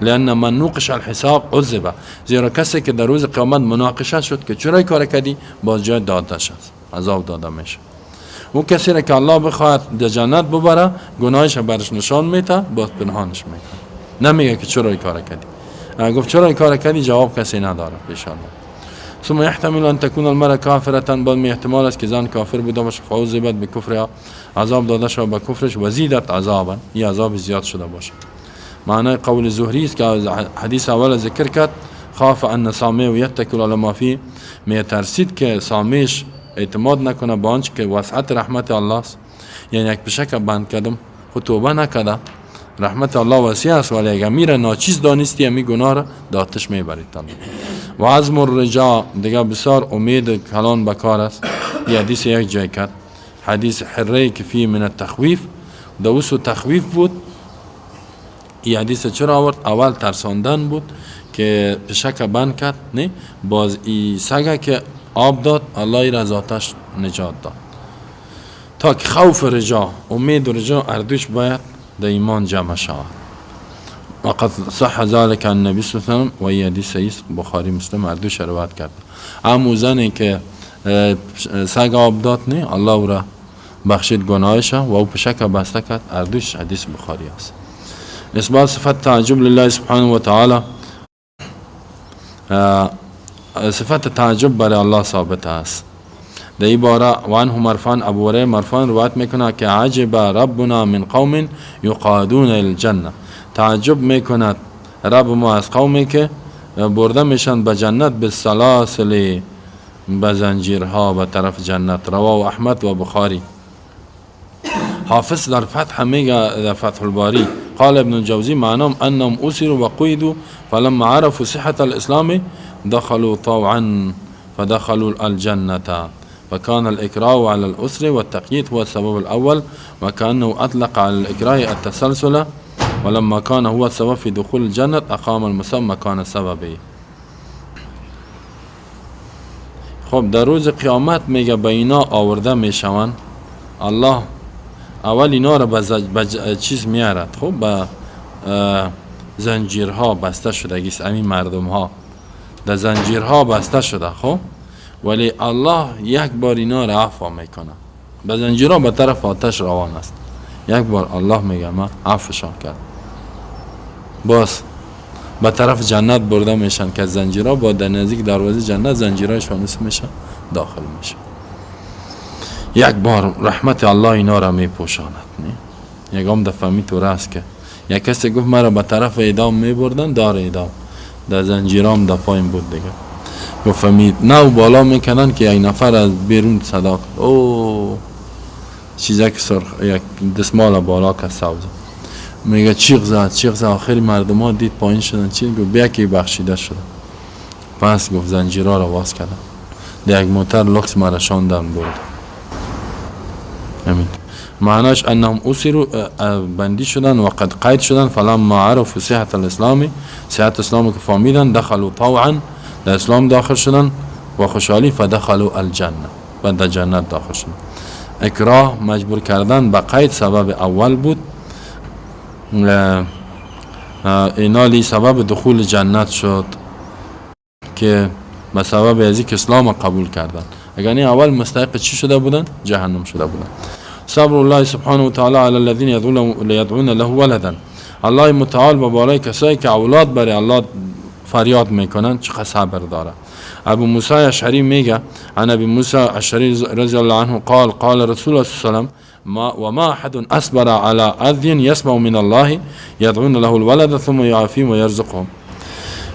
لان من نوقش الحساب عذب، زیرا کسی که در روز قیامت مناقشه شد که چرا کار کردی، باز جای دادش است، عذاب داده میشه. او کسی را که الله بخواهد در جنت ببره، گناهش برش نشان میده، باز پنهانش میکنه، نمیگه که چرا کار کردی. گفت چرا کار کردی، جواب کسی نداره پیش الله. ثم يحتمل ان تكون المرأة كافرة، باز می احتمال است که زن کافر بوده باشه. فعذبت بکفرها، عذاب داده شد به کفرش، و زیدت عذابا، این عذاب زیاد شده باشه. معنای قول زهری است که حدیث اول ذکر کرد، خاف ان سامع یتکل علی ما فیه، می ترسید که سامعش اعتماد نکنه به آنچه که وسعت رحمت الله است. یعنی یک پشک بند کردم خود توبه نکرده، رحمت الله وسیع است، ولی اگر میره ناچیز دانستی امی گناه را داتش میبرید. و عزم الرجا، دیگه بسیار امید کلان بکار است. یه حدیث یک جای کرد، حدیث حره که فی من التخویف، دوس و تخویف بود. این حدیث چرا آورد؟ اول ترساندن بود که پشک بند کرد، نه باز ای سگه که آب داد، الله را از آتش نجات داد. تا که خوف رجا، امید و رجا اردوش باید در ایمان جمع شود. وقد صح ذلك عن النبي صلی الله علیه و سلم، و این حدیث است بخاری مسلم اردوش روایت کرد. امو زنی که سگ آب داد، نه الله او را بخشید گناهش و او پشک بسته کرد، اردوش حدیث بخاری است. اثبات صفت تعجب لله سبحانه و تعالی، صفت تعجب برای الله ثابت است. در این باره و عنه مرفان، ابو هریره مرفان روایت میکنه که عجب ربنا من قوم یقادون الجنه، تعجب میکند رب ما از قومی که برده میشن به جنت، به سلاسل، به زنجیرها به طرف جنت. رواه احمد و بخاری. حافظ در فتح میگه، در فتح الباری، قال ابن الجوزی معناهم انهم اسروا وقيدوا فلما عرفوا صحة الاسلام دخلوا طوعا فدخلوا الجنة، فكان الإكراه على الأسر والتقييد هو السبب الأول، وكأنه أطلق على الإكراه التسلسل، ولما كان هو السبب في دخول الجنة أقام المسمى مكان سببه. خب در روز قیامت میگه به اینا آورده میشوند، الله اول اینا را به چیز میارد، خب به زنجیرها بسته شده گیست، همین مردم ها در زنجیرها بسته شده، خب ولی الله یک بار اینا را عفو میکنه، به زنجیرها به طرف آتش روان است. یک بار الله میگه من عفوشان کرد، باز به طرف جنت برده میشن که زنجیرها با در نزدیک دروازه جنت زنجیرهایشان میشه داخل میشه. یک بار رحمت الله اینا را میپوشاند. نه یکم دفعه می طور است که یک کسی گفت مرا به طرف اعدام میبردن، دار اعدام در زنجیرام در پایین بود دیگه، گفت می نو بالا میکنن که یک نفر از بیرون صدا کرد، او چیزی که سرخ یک دستمال بالا که سبز، میگه چیغ زد چیغ زد، آخری مردم ها دید پایین شدن، چی گفت بیا که بخشیده شده. پس گفت زنجیرها را باز کردن، در یک موتر لوکس مرا شاندن برد. امین معناش انهم اسروا بندی شدن و قد قید شدن، فلما عرفوا صحت الاسلام، صحت اسلام که فهمیدن، دخلوا طوعا، در اسلام داخل شدن و خوشحالی، فدخلوا الجنه، و در جنت داخل شدن. اکراه مجبور کردن به قید سبب اول بود، اینالی سبب دخول جنت شد که به سبب از اینکه اسلام قبول کردن، اگر نه اول مستحق چی شده بودن؟ جهنم شده بودن. صبر الله سبحانه و تعالی علی الذین یدعون له ولدا، الله متعال به بالای کسایی که اولاد برای الله فریاد میکنن چقدر صبر داره. ابو موسی اشعری میگه عن ابي موسی اشعری رضی الله عنه قال قال رسول الله صلی الله علیه و سلم ما وما احد اصبر على اذى يسمع من الله يدعون له الولد ثم يعافيهم ويرزقهم.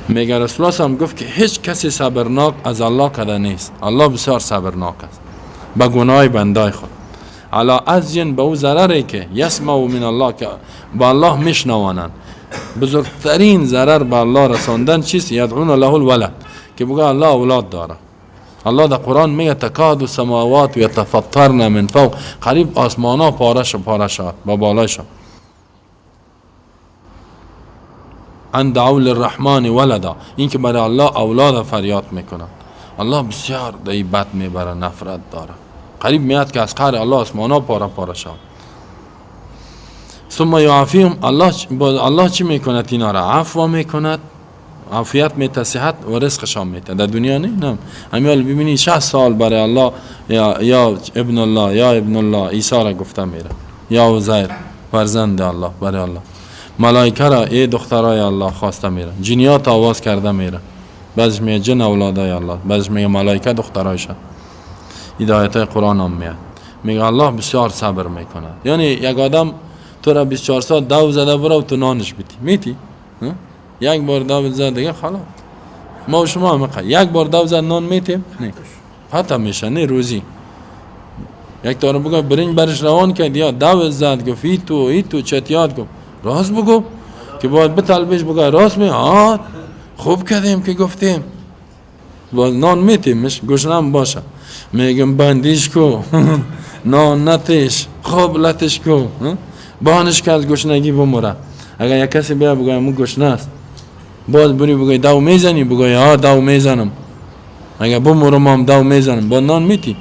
میگه رسول الله صلی گفت که هیچ کسی صبرناک از الله کده نیست. الله بسیار صبرناک است به گناه بندای خود. علی اذین به او ضرری که یسمع من الله که با الله میشنوانند. بزرگترین ضرر به الله رساندن چیست؟ یدعون له الولد، که بگه الله اولاد داره. الله در قرآن میگه تکاد السماوات یتفطرن من فوق، قریب آسمان ها پاره شد با بالای شد. ان دعوا للرحمن ولدا، این که برای الله اولاد فریاد میکنن. الله بسیار دی بد میبره، نفرت داره، قریب میاد که از قهر الله آسمان ها پاره پاره شد. ثم یعافیهم، الله چی میکند؟ اینا را عفو میکند، عافیت میته، صحت و رزقشان میته. در دنیا نه، همیال ببینی 60 سال برای الله یا ابن الله یا ابن الله عیسی را گفته میره، یا عزیر فرزند الله برای الله، ملائکه را ای دخترای الله خواسته میره، جنیات آواز کرده میره، بعضش میگه جن اولادای الله، بعضش میگه ملائکه دخترایشان. هدایت قرآن هم میاد، میگه الله بسیار صبر میکنه. یعنی یک آدم تو را 24 ساعت دو زده برو تو نانش بیتی میتی، یک بار دو زد دیگه خلاص. ما و شما هم یک بار دو زد نان میتیم نه حتی میشه نه روزی. یک تا بگو برنج برش روان کرد یا دو زد گفت ای تو ای تو چتیات، گفت راست بگو که باید بطلبش، بگو راست می ها خوب کردیم که گفتیم باز نان میتیمش گشنم باشه، میگم بندیش کو نان نتیش، خوب لتش کو بانش که از گشنگی بموره. اگر یک کسی بیا بگه مو گشنه است، باز بری بگه دو میزنی، بگه ها دو میزنم، اگر بمورم هم دو میزنم، با نان میتی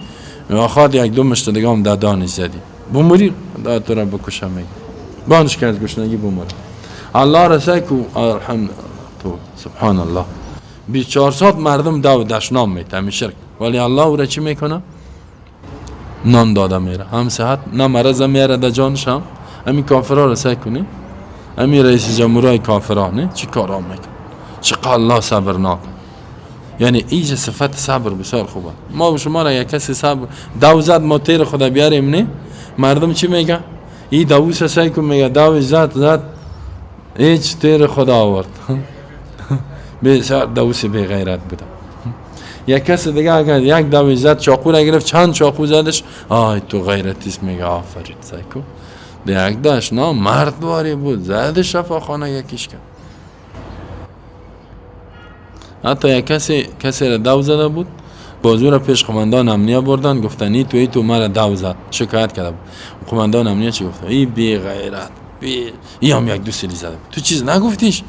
خواهد یک دو مشت دیگه هم دانش زدی بموری دا تو را بکشم، میگه بانش که از گشنگی بموره. الله رسه کو الحمد تو سبحان الله 24 ساعت مردم دو دشنام میته همی شرک، ولی الله او را چی میکنه؟ نان داده میره، هم صحت نه مرض میاره در جانش، هم همین کافرها را سعی کنی، همین رئیس جمهورای کافرها نه چی کارا میکنه، چقدر الله صبرناک. یعنی ایج صفت صبر بسیار خوبه. ما و شما را یک کسی صبر دو زد ما تیر خدا بیاریم نه، مردم چی میگه؟ ای دوس سعی کن، میگه دو زد زد هیچ تیر خدا آورد. بسیار دوس بی غیرت بوده. یک کس دیگه اگر یک دو زد چاقو را گرفت چند چاقو زدش، آی تو غیرتیست، میگه آفرین سعی کن. یک داشت نه مرد واری بود، زد شفاخانه یکیش کرد. حتی یک کسی را دو زده بود، بازو را پیش قماندان امنیه بردن، گفتن ای تو ای تو مرا دو زد، شکایت کرده بود. قماندان امنیه چی گفت؟ ای بی غیرت، بی ای هم یک دو سیلی زده بود، تو چیز نگفتیش،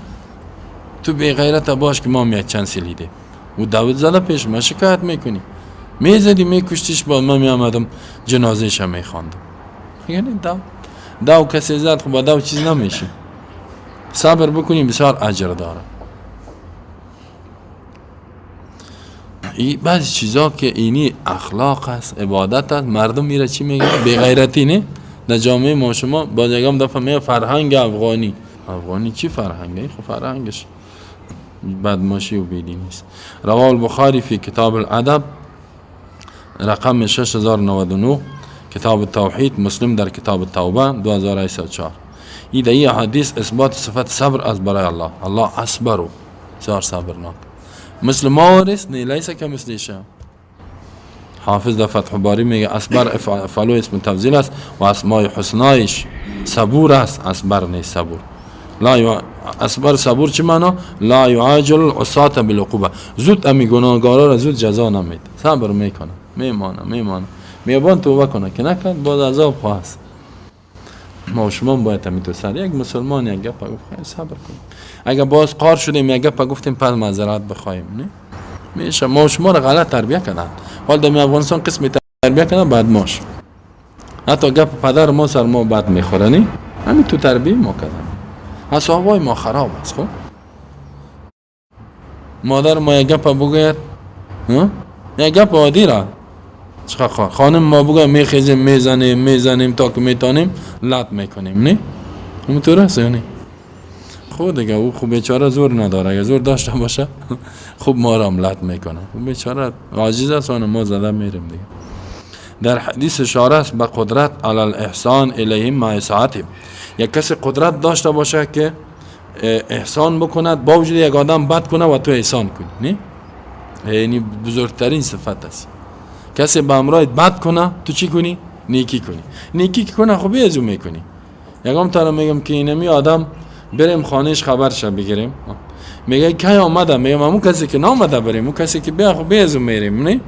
تو بی غیرت باش که ما هم یک چند سیلی دیم. او دو زده پیش ما شکایت میکنی، میزدی میکشتیش، با من میآمدم جنازهش هم میخواندم. یعنی دو کسی زد خب با دو چیز نمیشه. صبر بکنیم بسیار اجر داره. بعضی چیزا که اینی اخلاق است، عبادت است، مردم میره چی میگه؟ بی غیرتی نه؟ در جامعه ما شما باز یکم دفعه میگه فرهنگ افغانی. افغانی چی فرهنگه؟ خب فرهنگش بدماشی و بیدینی است. رواه البخاری فی کتاب الادب رقم 6099، کتاب التوحید، مسلم در کتاب التوبه 2804. این در این حدیث اثبات صفت صبر از برای الله. الله اصبرو، بسیار صبرناک، مثل ما ورث نه لیس کمثله شیء. حافظ در فتح باری میگه اصبر افعلو اسم تفضیل است و اسمای حسنایش صبور است، اصبر نیست صبور. لا اصبر صبور چی معنا؟ لا یعاجل العصاة بالعقوبه، زود امی گناهکارا را زود جزا نمیده، صبر میکنه، میمانه میبان توبه کنه که نکرد باز عذاب خواست. ما و شما باید همینطور سر یک مسلمان یک گپ گفت صبر کنیم، اگر باز قار شدیم یک گپ گفتیم پس معذرت بخوایم، نه میشه. ما و شما را غلط تربیه کردن، حال در افغانستان قسمی تربیه کردن بعد ماش حتی گپ پدر ما سر ما بد میخوره، نه همین تو تربیه ما کردن، اعصابای ما خراب است. خب مادر ما یک گپ بگوید، یک گپ عادی را چقدر خانم ما بگه میخیزیم میزنیم تا که میتونیم لط میکنیم، نه همونطور است یا نه؟ خب دیگه او خوب بیچاره زور نداره، اگه زور داشته باشه خوب ما را هم لط میکنه، خوب بیچاره عاجز است، ما زده میریم دیگه. در حدیث اشاره است به قدرت علی الاحسان الیهم مع ساعتهم، یک کسی قدرت داشته باشه که احسان بکند با وجود یک آدم بد کنه و تو احسان کنی، نه یعنی بزرگترین صفت است. کسی به همراه بد کنه تو چی کنی؟ نیکی کنی. نیکی که کنه خب از او میکنی. یکم تا میگم که اینمی آدم بریم خانهش خبرش بگیریم. میگه کی آمده؟ میگم همون کسی که نامده بریم، اون کسی که بیا خب از او میریم. نه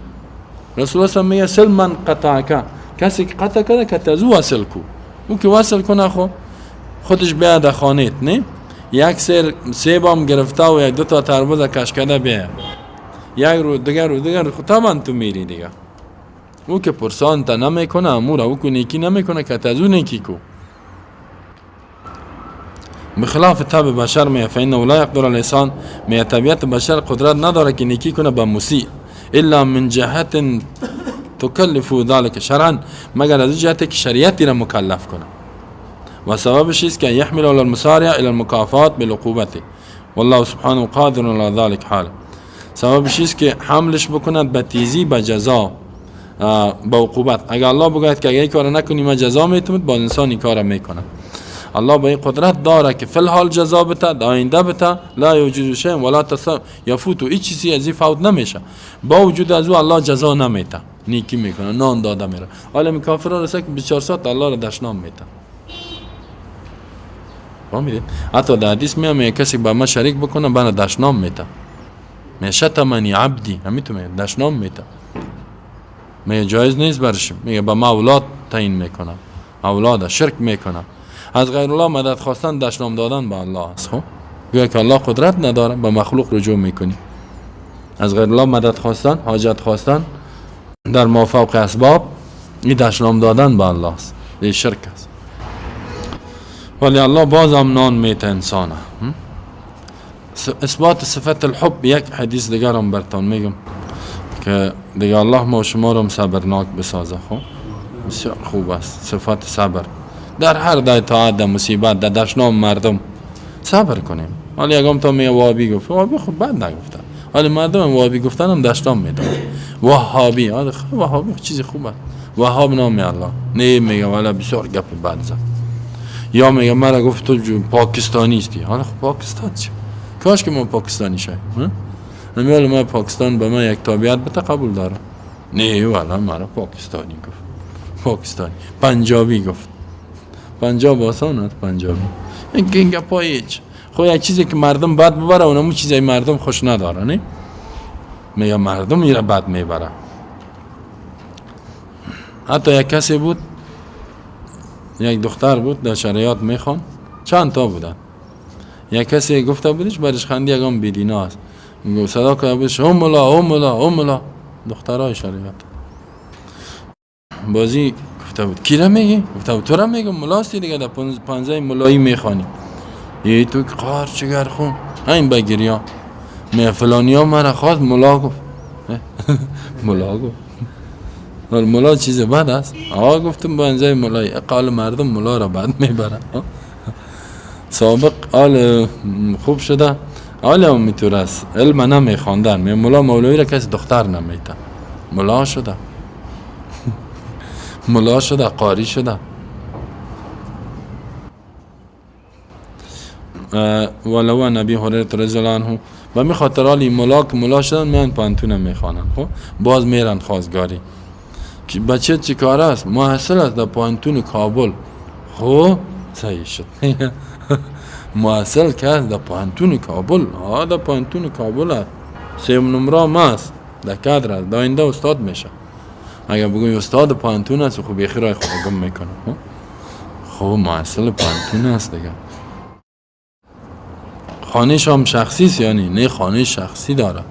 رسول الله میگه سل من قطعک، کسی که قطع کرده که از او وصل کو، او که وصل کنه خب خودش بیا در خانهت. نه یک سر سیبام گرفته و یک دو تا تربوز کش کرده بیا، یک رو دیگر رو دیگر خب طبعا تو میری دیگه. او که پرسان تا نمیکنه امور، او که نیکی نمیکنه که از او نیکی کو. بخلاف طبع بشر میگه فانه لا یقدر الانسان، میگه طبیعت بشر قدرت نداره که نیکی کنه به مسیء الا من جهت تکلف ذلك شرعا، مگر از جهت که شریعت را مکلف کنه. و سببش است که یحمل علی المسارع الى المکافات بالعقوبه والله سبحانه قادر على ذلك حال. سببش است که حملش بکند به تیزی به جزا به عقوبت. اگر الله بگوید که اگر این کار نکنی من جزا میتم، باز انسان این کار میکنه. الله به این قدرت داره که فی الحال جزا بده، در آینده بده، لا یوجد شیء ولا یفوت، هیچ چیزی از این فوت نمیشه. با وجود از او الله جزا نمیده، نیکی میکنه، نان داده میره. حالا کافرها رسه که 24 ساعت الله را دشنام میده. فهمیدید؟ حتی در حدیث میاد کسی با ما شریک بکنه بنا دشنام میده. میگه شتمنی عبدی، همین تو میگه دشنام میده. میگه جایز نیست برش. میگه با ما اولاد تعیین میکنه، اولاد شرک میکنه. از غیر الله مدد خواستن دشنام دادن به الله است. خب گویا که الله قدرت نداره، به مخلوق رجوع میکنی. از غیر الله مدد خواستن، حاجت خواستن در مافوق اسباب، این دشنام دادن به الله است، این شرک است. ولی الله باز هم نان میته انسانه. اثبات صفت الحب، یک حدیث دیگر هم برتان میگم که دیگه الله ما شما رو صبرناک بسازه. خب بسیار خوب است صفت صبر در هر در طاعت، در مصیبت، در دشنام مردم صبر کنیم. حالا یکم تا میگه وابی گفت، وابی خب بد نگفته، حالا مردم وابی گفتن هم دشنام میدن. وهابی، حالا وهابی چیز خوب است، وهاب نام الله نه میگه والا بسیار گپ بد زد. یا میگه مرا گفت تو پاکستانی استی. حالا خب پاکستان چی؟ کاش که ما پاکستانی شیم. نمی‌دونم ما پاکستان به ما یک تابعیت بده قبول دارم. نه والا مرا پاکستانی گفت، پاکستانی پنجابی گفت. پنجاب آسان است، پنجابی این گپای هیچ. خب یک چیزی که مردم بد ببره اونمو چیزای مردم خوش نداره، نه میگه مردم میره بد میبره. حتی یک کسی بود، یک دختر بود در شریعت میخوان، چند تا بودن. یک کسی گفته بودش برش خندی یکم بیدینا است، گفت صدا کرده بودش او ملا او ملا او ملا. دخترای شریعت بازی گفته بود کی را میگی؟ گفته بود تو را میگم، ملاستی دیگه، در پنزه ملایی میخوانی. یه تو که قار چگر خون این بگیری می فلانی ها مرا خواست ملا گفت. ملا گفت ملا چیز بد است. آقا گفتم پنزه ملایی قال مردم ملا را بد میبره. سابق آل خوب شده، آل هم میتور است علم نمیخواندن، می ملا مولوی را کسی دختر نمیته، ملا شده. ملا شده، قاری شده. ولو نبی هریره رضی الله عنه و می خاطر آلی ملا که ملا شدن میان پانتون میخوانن. خب باز میرن خواستگاری که بچه چی کار است؟ محصل است در پانتون کابل. خب صحیح شد. محصل که است در پانتون کابل، ها در پانتون کابل است، سیم نمره ما است، در کادر است، در آینده استاد میشه. اگر بگوی استاد پانتون است خب بیخی رای خود گم میکنه. خب محصل پانتون است دیگه. خانهش هم شخصی است، یعنی نه خانه شخصی داره.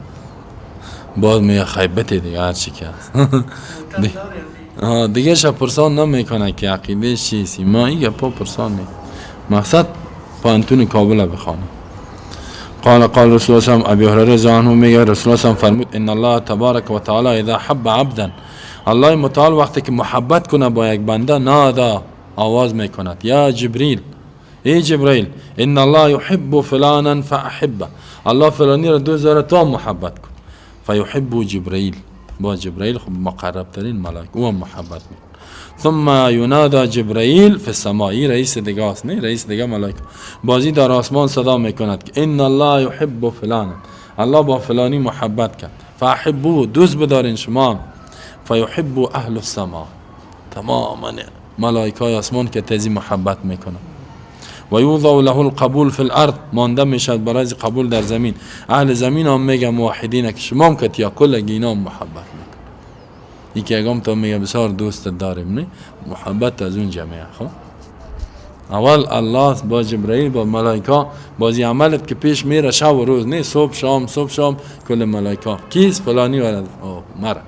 باز میگه خیبته دیگه هر چی که هست. دیگه شب پرسان نمیکنه که عقیده چیست. ما این گپا پرسان نی. مقصد پانتون کابل بخوانه. قال قال رسول الله صلی الله علیه و ابی هریره رضی الله عنه میگه رسول الله فرمود ان الله تبارک و تعالی اذا حب عبدا، الله متعال وقتی که محبت کنه با یک بنده، نادا آواز میکند یا جبریل، ای جبرئیل ان الله یحب فلانا فاحبه، الله فلانی را دوست داره تو محبت کن. فیحب جبرئیل، با جبرئیل خب مقرب ترین ملائک، او هم محبت میکنه. ثم ینادى جبرئیل فی السماء، رئیس دیگه است، نه رئیس دیگه ملائک، بازی در آسمان صدا میکند که ان الله یحب فلانا، الله با فلانی محبت کرد، فاحبوه دوست بدارین شما. فیحب اهل السماء، تماما ملائکه های آسمان که تزی محبت میکنه. و یوضع له القبول فی الارض، مانده میشد برای قبول در زمین. اهل زمین هم میگه موحدین که شما هم که یا کل اینا محبت میکنه. یکی اگم تا میگه بسیار دوست داریم، نه محبت از اون جمعه. خب اول الله با جبرئیل با ملائکه بازی عملت که پیش میره شب و روز، نه صبح شام صبح شام، کل ملائکه کیس فلانی ولد او مرحبا.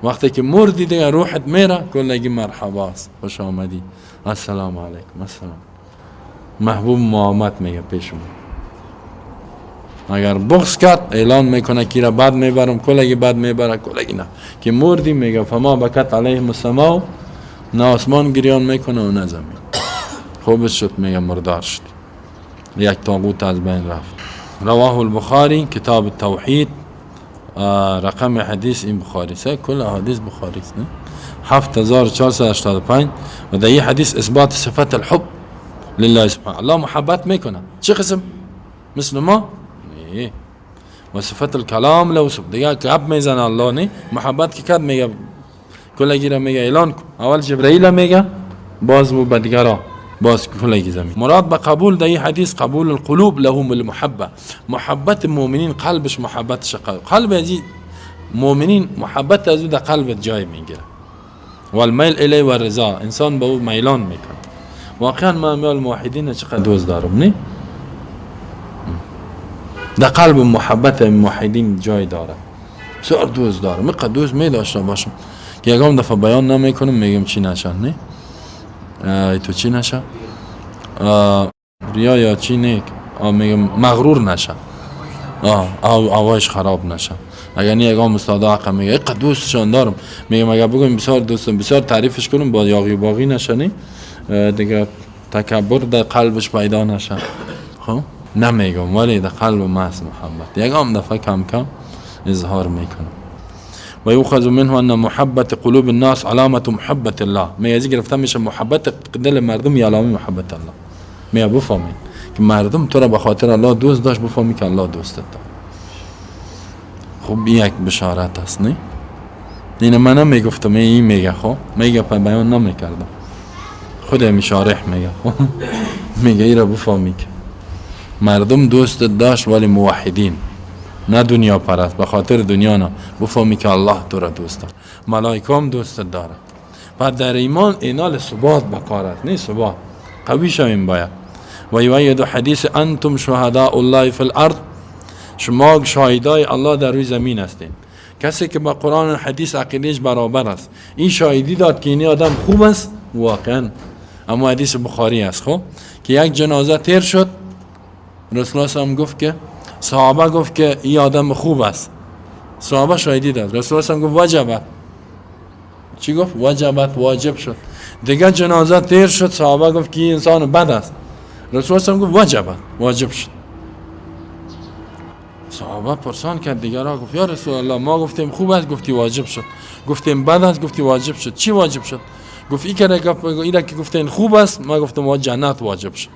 وقتی که مردی دیگه روحت میره کلگی مرحبا است، خوش آمدی، السلام علیکم السلام. محبوب محمد میگه پیشم. اگر بغض کرد اعلان میکنه کی را بد میبرم، کلگی بد میبره، کلگی نه. که مردی میگه فما بکت علیهم السماء، نه آسمان گریان میکنه و نه زمین. خوب شد میگه مردار شد، یک طاغوت از بین رفت. رواه البخاری کتاب التوحید، رقم حدیث این بخاری سه، کل حدیث بخاری است، 7485. و در این حدیث اثبات صفت الحب لله سبحانه. الله محبت میکنه، چه قسم؟ مثل ما؟ نه. و صفت الکلام له دیگه گپ میزنه الله، نه محبت که کرد میگه کلگی را میگه اعلان کن. اول جبرئیل میگه، باز مو بدگرا، باز کلگی زمین. مراد به قبول در این حدیث قبول القلوب لهم المحبه، محبت مؤمنین، قلبش محبتش قلب از مؤمنین محبت از او در قلب جای میگیره. والمیل الی و رضا، انسان به او میلان میکنه. واقعا ما امیال موحدین چقدر دوست دارم، نه در قلب محبت موحدین جای داره، بسیار دوست دارم، اینقدر دوست می داشته باشم که یکم دفعه بیان نمیکنم، میگم چی نشه، نه تو چی نشه، ریا یا چی نیک، میگم مغرور نشه، آوایش خراب نشه. اگر نه یکم استاد حق میگه اینقدر دوستشان دارم، میگم اگر بگم بسیار دوستم، بسیار تعریفش کنم، با یاغی باغی نشه، نه دیگه تکبر در قلبش پیدا نشه. خب نمیگم ولی در قلب محض محبت یکم دفعه کم کم اظهار میکنم. و یؤخذ منه ان محبت قلوب الناس علامه محبت الله. میگه گرفته میشه محبت دل مردم یا علامه محبت الله. میگه بفهمید که مردم تو را به خاطر الله دوست داشت، بفهمی که الله دوستت داره. خب یک بشارت است، نه؟ اینو من نمیگفتم، این میگه، خب میگه بیان نمیکردم، خود شارح میگه، میگه ای را بفهمی که مردم دوست داشت ولی موحدین، نه دنیا پرست، به خاطر دنیا نه، بفهمی که الله تو را دوست داره، ملائکه هم دوست داره. بعد در ایمان اینال ثبات بکار است، نه ثبات قوی شویم باید. و یؤید حدیث انتم شهداء الله فی الارض، شما شاهدای الله در روی زمین هستین. کسی که با قرآن و حدیث عقیدهش برابر است، این شاهدی داد که این آدم خوب است واقعا. اما حدیث بخاری است، خب که یک جنازه تیر شد، رسول الله هم گفت که صحابه گفت که این آدم خوب است، صحابه شاهدی داد، رسول الله هم گفت وجبت. چی گفت؟ وجبت، واجب شد. دیگه جنازه تیر شد، صحابه گفت که این انسان بد است، رسول الله هم گفت وجبت، واجب شد. صحابه پرسان کرد دیگرها، گفت یا رسول الله ما گفتیم خوب است، گفتی واجب شد، گفتیم بد است، گفتی واجب شد، چی واجب شد؟ گفت این که گفتین خوب است، ما گفتم وا جنت واجب شد،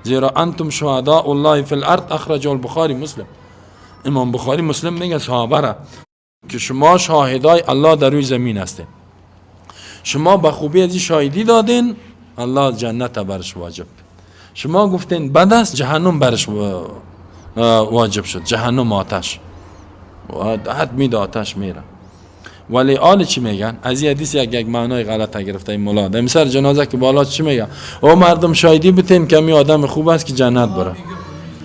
زیرا انتم شهداء الله فی الارض. اخرجه البخاری مسلم. امام بخاری مسلم میگه صحابه را که شما شاهدای الله در روی زمین هستین، شما به خوبی از شاهدی دادین، الله جنت برش واجب. شما گفتین بد است، جهنم برش واجب شد، جهنم آتش و حد میده، آتش میره. ولی آل چی میگن؟ از این حدیث یک معنای غلط گرفته این مولا. در مثال جنازه که بالا چی میگن؟ او مردم شاهدی بتین که می آدم خوب است که جنت بره.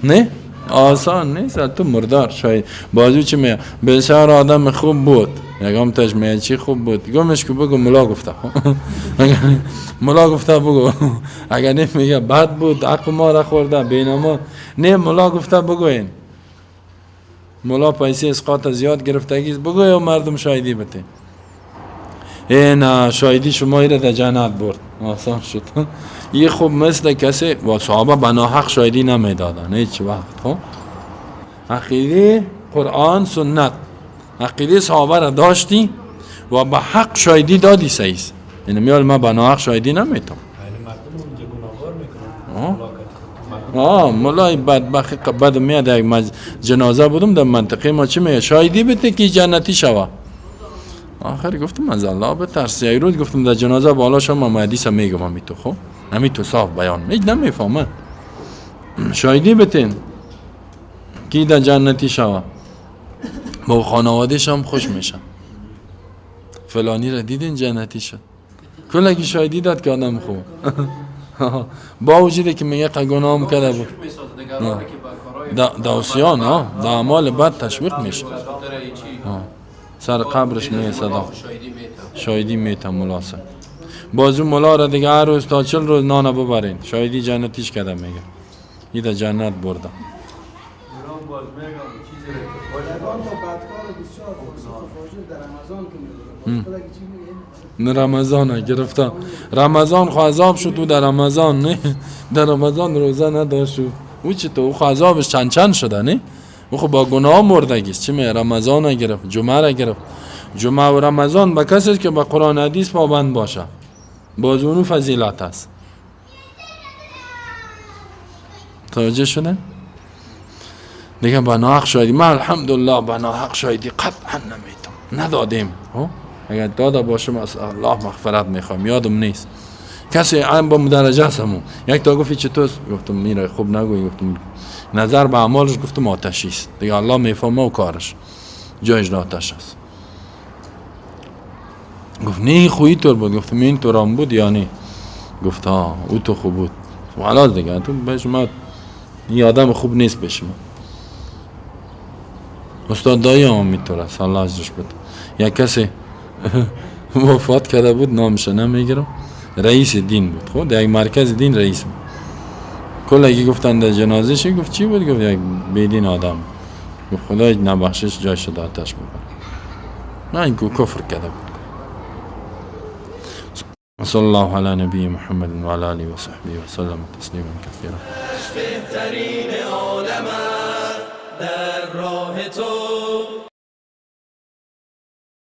نه؟ آسان نیست، تو مردار شاید. بازو چی میگه؟ بسیار آدم خوب بود. یکم تاش میگه چی خوب بود؟ گمش که بگو ملا گفته. ملا گفته بگو. اگر نه میگه بد بود، حق ما را خورده، بینما. نه ملا گفته بگوین. مولا پیسه اسقاط زیاد گرفتگی بگو یا مردم شاهدی بده. این شاهدی شما ایره در جنت برد، آسان شد. یه خوب مثل کسی و صحابه بنا حق شاهدی نمیدادن هیچ وقت. خب عقیده قرآن سنت، عقیده صحابه را داشتی و به حق شاهدی دادی سیس. یعنی میال ما بنا حق شاهدی نمیتم. مولای بدبخت بد میاد یک جنازه بودم در منطقه ما چی میگه؟ شاهدی بده که جنتی شوه. آخر گفتم از الله بترس. یک روز گفتم در جنازه بالا شما حدیث میگم همی تو، خب همی تو صاف بیان هیچ نمیفهمه. شایدی بتین کی در جنتی شوه، با خانوادهش هم خوش میشن. فلانی را دیدین جنتی شد، کلکی شایدی داد که آدم خوب با وجودی که میگه گناه هم کرده بود. دوسیان ها در اعمال بد تشویق میشه، سر قبرش میه صدا شایدی میته ملا صاحب. بازو ملا را دیگه هر روز تا 40 روز نانه ببرین، شایدی جنتیش کرده میگه ای در جنت برده. نه رمضان گرفتم، رمضان خو عذاب شد او در رمضان، نه در رمضان روزه نداشت او چی تو، او خو عذابش چند چند شده، نه او خو با گناه مردگیست. چی می رمضان گرفت، جمعه را گرفت. جمعه و رمضان به کسی که به قرآن حدیث پابند باشه باز اونو فضیلت است. توجه شده؟ دیگه با ناحق شایدی من الحمدلله با ناحق شایدی قطعا نمیتم ندادیم. اگر داده باشم از الله مغفرت میخوام، یادم نیست. کسی هم با مدرجه هستم، یک تا گفت چطور، گفتم میره خوب نگوی، گفتم نظر به اعمالش، گفتم آتشی است دیگه، الله میفهمه و کارش جایش آتش است. گفت نه خویی طور بود، گفتم این طور هم بود یا نه؟ گفت ها او تو خوب بود. خلاص دیگه تو به شما این آدم خوب نیست به شما. استاد دایی هم میتونه الله اجرش بده. یک کسی وفات کرده بود، نامش نمیگیرم، رئیس دین بود، خب در یک مرکز دین رئیس بود. کلگی گفتن در جنازه چی؟ گفت چی بود؟ گفت یک بیدین آدم. گفت خدای نبخشش جایش در آتش ببره. نه این کفر کرده بود. صلی الله علی نبی محمد و علی آله و صحبه و سلم تسلیما کثیرا. بهترین عالم در راه تو